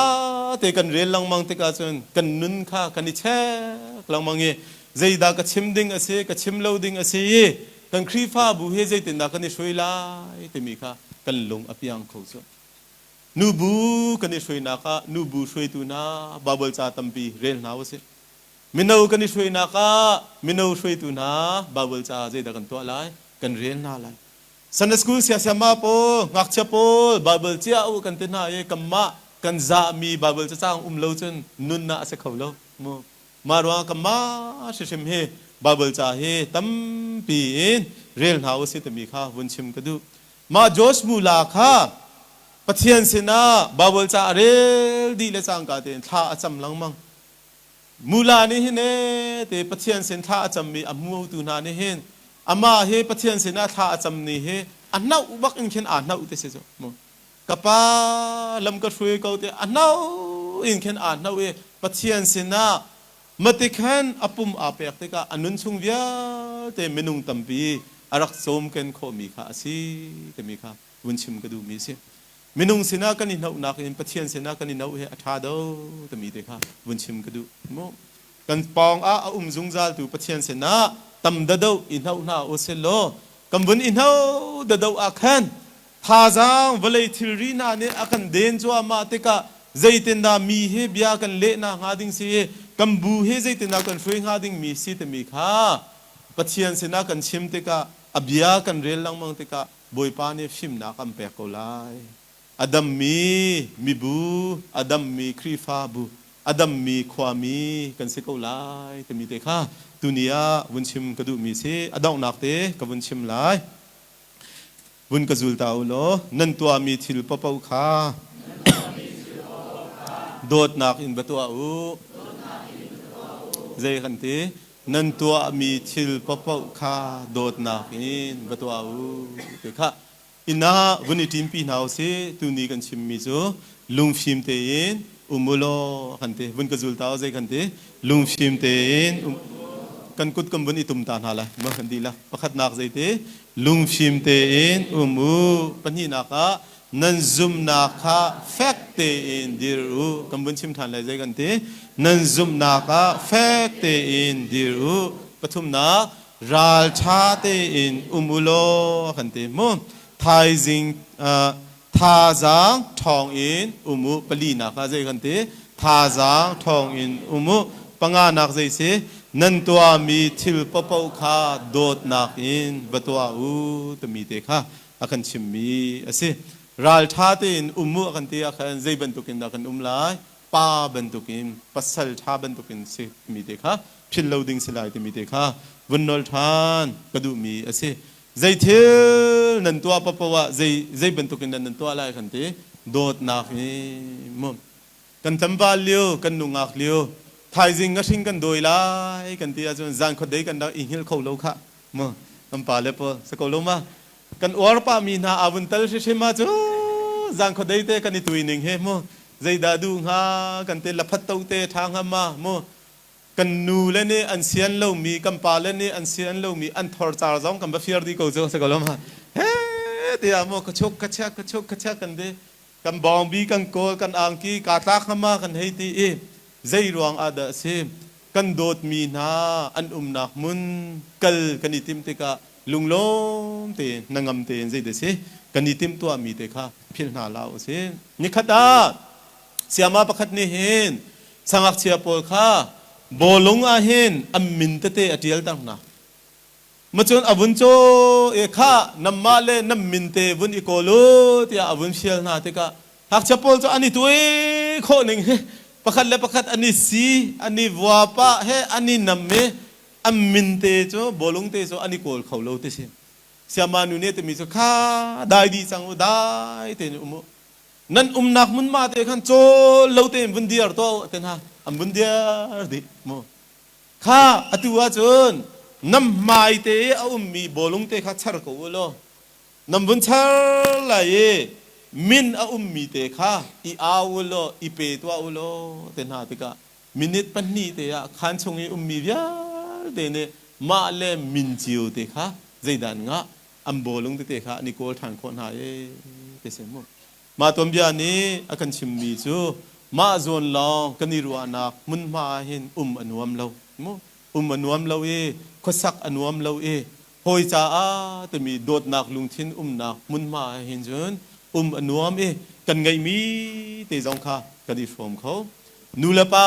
te kan rel lengmang tikah cun kan nun kha kan i check lengmang i zeidah ka chim ding a si, ka chim lo ding a si i kan Khrihfabu hi zeitindah kan i hruai lai timi kha kan lung a piang kho cu. Nubu kan i hruainak ah nubu hruaitu hna Baibal ca tampi rel hna usih. Mino kan i hruainak ah mino hruaitu hna Baibal ca zeidah kan tuah lai? Kan rel hna lai. Sunday school siasiama pawl, ngakchia pawl Bible cia u kan ti hna i kanmah kan zahmi Bible cacang um lo cun nunnak a si kho lo. Mu. Mah ruangah kanmah hrimhrim hi Bible ca hi tampi in rel hna u si timi kha vun chim ka duh. Mah Josh Mula kha Pathian sinah Bible ca a rel dih le cangka tein thla a cam lengmang. Mula nih hin ee te Pathian sin thla a cammi a hmutu hna nih hin amah hi Pathian sinah thla a cam ni hi a hnauh bak in khin aa hnauh ti si cu mu ka pa lam ka hruai ko te a hnauh in khin aa hnauh i Pathian sinah mati khan a pum aa pek tikah a nun chung vialte minung tampi a rak cawmken khawhmi kha a si timi kha vun chim ka duhmi a si. Minung sinah kan i hnohnak in Pathian sinah kan i hnoh hi a ṭha do timi te kha vun chim ka duh. Mu. Kan pawng ah a um zungzaltu Pathian sinah tam dado i hnoh hna u sih law kan vun i hno dado ah khan thazaang vawlei thilri hna nih a kan den cuahmah tikah zeitindah mi hi bia kan lehna hnga ding si i kan bu hi zeitindah kan hruai hnga ding mi si timi kha Pathian sinah kan chim tikah a bia kan rel lengmang tikah Bawipa nih fimnak an pek ko lai. A dammi mibu, a dammi Khrihfabu, a dammi khuami kan si ko lai timi te kha tuni ah vun chim ka duhmi si. A donghnak te ka vun chim lai. Vun ka zul ta u law nan tuahmi thil paohpaoh kha dawtnak in va tuah u. Zei kan ti? Nan tuahmi thil paohpaoh kha dawtnak in va tuah u ti kha inn ah vun i ṭimpi hna u sih. Tuni kan chimmi cu lungfim tein um u law kan ti. Vun ka zul ta u zei kan ti? Lungfim tein um kan kut kan vun i tum ta hna lai ma kan dihlak. Pakhatnak zei ti? Lungfim tein um u. Pahnihnak ah nan zumhnak kha fek tein dir u. Kan vun chim ṭhan lai zei kan ti? Nan zumhnak ah fek tein dir u. Pathumnak, ralṭha tein um u law kan ti mu. Thaizing thazaang ṭhawng in um u. Palinak ah zei kan ti? Thazaang ṭhawng in um u. Panganak zei si? Nan tuahmi thil paohpaoh kha dawtnak in va tuah u timi te kha a kan chimmi a si. Ralṭha tein um u a kan ti ah khan zei bantukin dah kan um lai? Pa bantukin, pasal ṭha bantukin si timi te kha philh lo ding si lai timi te kha vun nawl ṭhan ka duhmi a si. Zei thil nan tuah paohpaoh ah zei zei bantukin dah nan tuah lai kan ti? Dawtnak hi mu. Kan tlangval lio, kan nungak lio, thaizing ngahring kan dawi lai kan ti ahcun zan khuadei kan rak i hngilh kho lo khah. Mu kan pale pawl si ko lo ma? Kan uar pahmi hna aa vun tal hrimhrim ah cu zan khuadei te kan i tui ning hi mu zeidah duh hnga kan ti laphat to te ṭha hnga ma mu kan nu le nih an sian lomi kan pa le nih an sian lomi an thor car zong kan va fir dih ko cu si ko lo ma he tiah mu ka chuk ka chek ka chuk ka chek kan ti kan bawngbi kan kawl kan angki kaa tlak hnga ma kan hei ti i zei ruang ah dah a si kan dawtmi hna an umnak hmun kal kan i timh tikah lunglawm tein hnangam tein zeidah si kan i timhtuahmi te kha philh hna hlah u sih. Nikhat ah sayama pakhat nih hin sangakchia pawl kha bawlung ah hin an min tete a ṭialter hna. Macun a vun caw E kha namah le nam min te vun i kawl u tiah a vun fial hna tikah ngakchia pawl cu an i tuai khawh ning hi pakhat le pakhat an i si, an i vua pah he an i nam i an min te cu bawlung te cu an i kawl kho lo ti si. Siama nu nih a timi cu kha dai dih cang u, dai tein um u. Nan umnak hmunhma te khan cawl lo tein vun diar tuah u te hna an vun diar dih mu. Kha atu ahcun nam hmai te i a ummi bawlung te kha char ko u law nam vun char lai i min a ummi te kha i au u law i pe tuah u law te hna tikah minute 2 te ah khaan chung i ummi vialte nih mah le min cio te kha zeidan ngah an bawlung tete kha an i kawl ṭhan khawh hna e ti si mu. Mah tuanbia nih a kan chimmi cu mah zawn lawng kan i ruahnak hmunhma ah hin um a nuam lo mu. Um a nuam lo i khuasak a nuam lo i hawi caah timi dawtnak lungthin umnak hmunhma ah hin cun um a nuam i kan ngeihmi te zong kha kan i hrawm kho. Nu le pa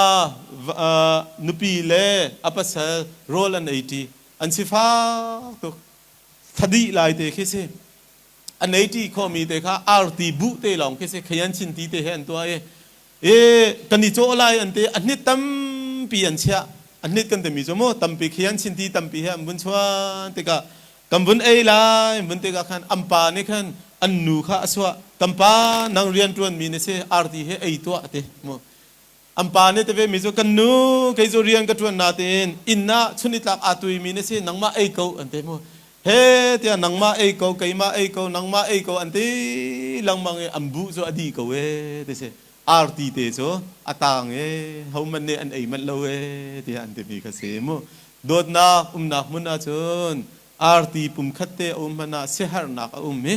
nupi le a pasal rawl an ei ṭi an sifak tuk thadih lai te khi si. A nei ṭi khawhmi te kha arti buh te lawng khi si, khayan chin ti te he an tuah i e kan i cawh lai an ti, a hnit tampi an chiah. A hnit kan timi cu mu tampi khayan chin ti tampi he an vun chuan tikah kan vun ei lai vun tikah khan an pa nih khan an nu kha a suah, kan pa nang rian ṭuan mi na si, arti he ei tuah ti mu. An pa nih teve mi cu kan nu kei cu rian ka ṭuan natein inn ah chunitlak aa tuimi na si, nangmah ei ko an ti mu. He tiah nangmah ei ko, keimah ei ko, nangmah ei ko an ti lengmang i an buh cu a dih ko ee ti si. Arti te cu a taang e hohmanh nih an ei manh lo e tiah an timi kha si mu. Dawtnak umnak hmun ahcun arti pumkhat te a um hmanh ah siaherhnak a um i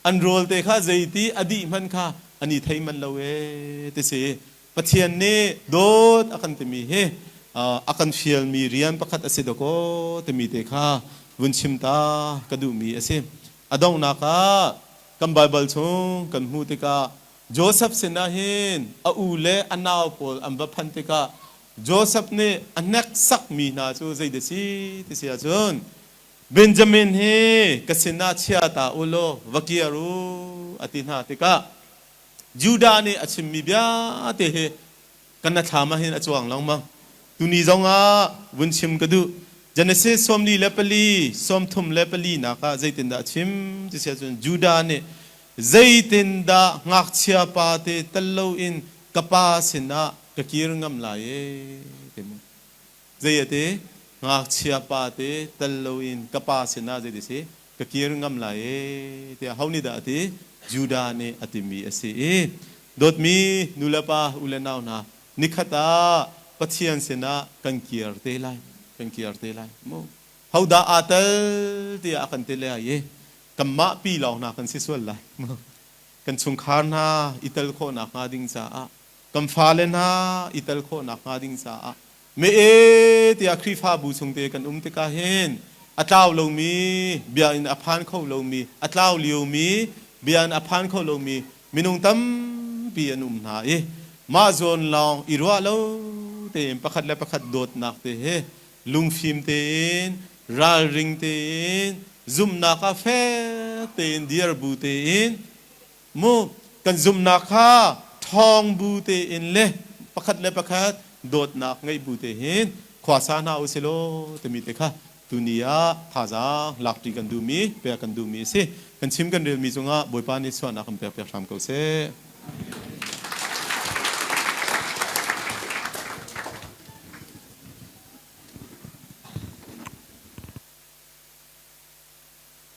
an rawl te kha zeiti a dih hmanh kha an i thei manh lo ee ti si. Pathian nih dawt a kan timi hi a kan fialmi rian pakhat a si dakaw timi te kha vun chim ta ka duhmi a si. A donghnak ah kan Baibal chung kan hmuh tikah Joseph sinah hin a u le a nau pawl an va phanh tikah Joseph nih a hneksakmi hna cu zeidah si ti si ahcun Benjamin hi ka sinah chia ta u law va kir u a ti hna tikah Judah nih a chimmi vialte hi kan thlam ah hin a cuang lengmang. Tuni zongah vun chim ka duh. Genesis 44, 34 nak ah zeitindah a chim ti si ahcun Judah nih zeitindah ngakchia pa te tel loin ka pa sinah ka kir ngam lai e ti mu. Zei a ti? Ngakchia pa te tel loin ka pa sinah zeiti si ka kir ngam lai e tiah ho nih dah a ti? Judah nih a timi a si i dawtmi nulepa u le nau hna, nikhat ah Pathian sinah kan kir te lai, kan kir te lai mu. Hodah aa tel tiah a kan ti lai i kanmah pi lawng hna kan si sual lai mu. Kan chungkhar hna i tel khawh nakhnga ding caah, kan fale hna i tel khawh nakhnga ding caah Me e tiah Khrihfabu chung te kan um tikah hin a tlau lomi bia in a phan kho lomi, a tlau liomi bia in a phan kho lomi minung tampi an um hna i mah zawn lawng i ruah lo tein pakhat le pakhat dawtnak te he lungfim tein ralring tein zumhnak ah fek tein dir bu tein mu kan zumhnak kha ṭhawng bu tein le pakhat le pakhat dawtnak ngeih bu te hin khua sa hna u silaw timi te kha tuni ah thazaang lakṭi kan duhmi pek kan duhmi a si. Kan chim kan relmi cungah Bawipa nih suahnak kan pek piak hram ko seh.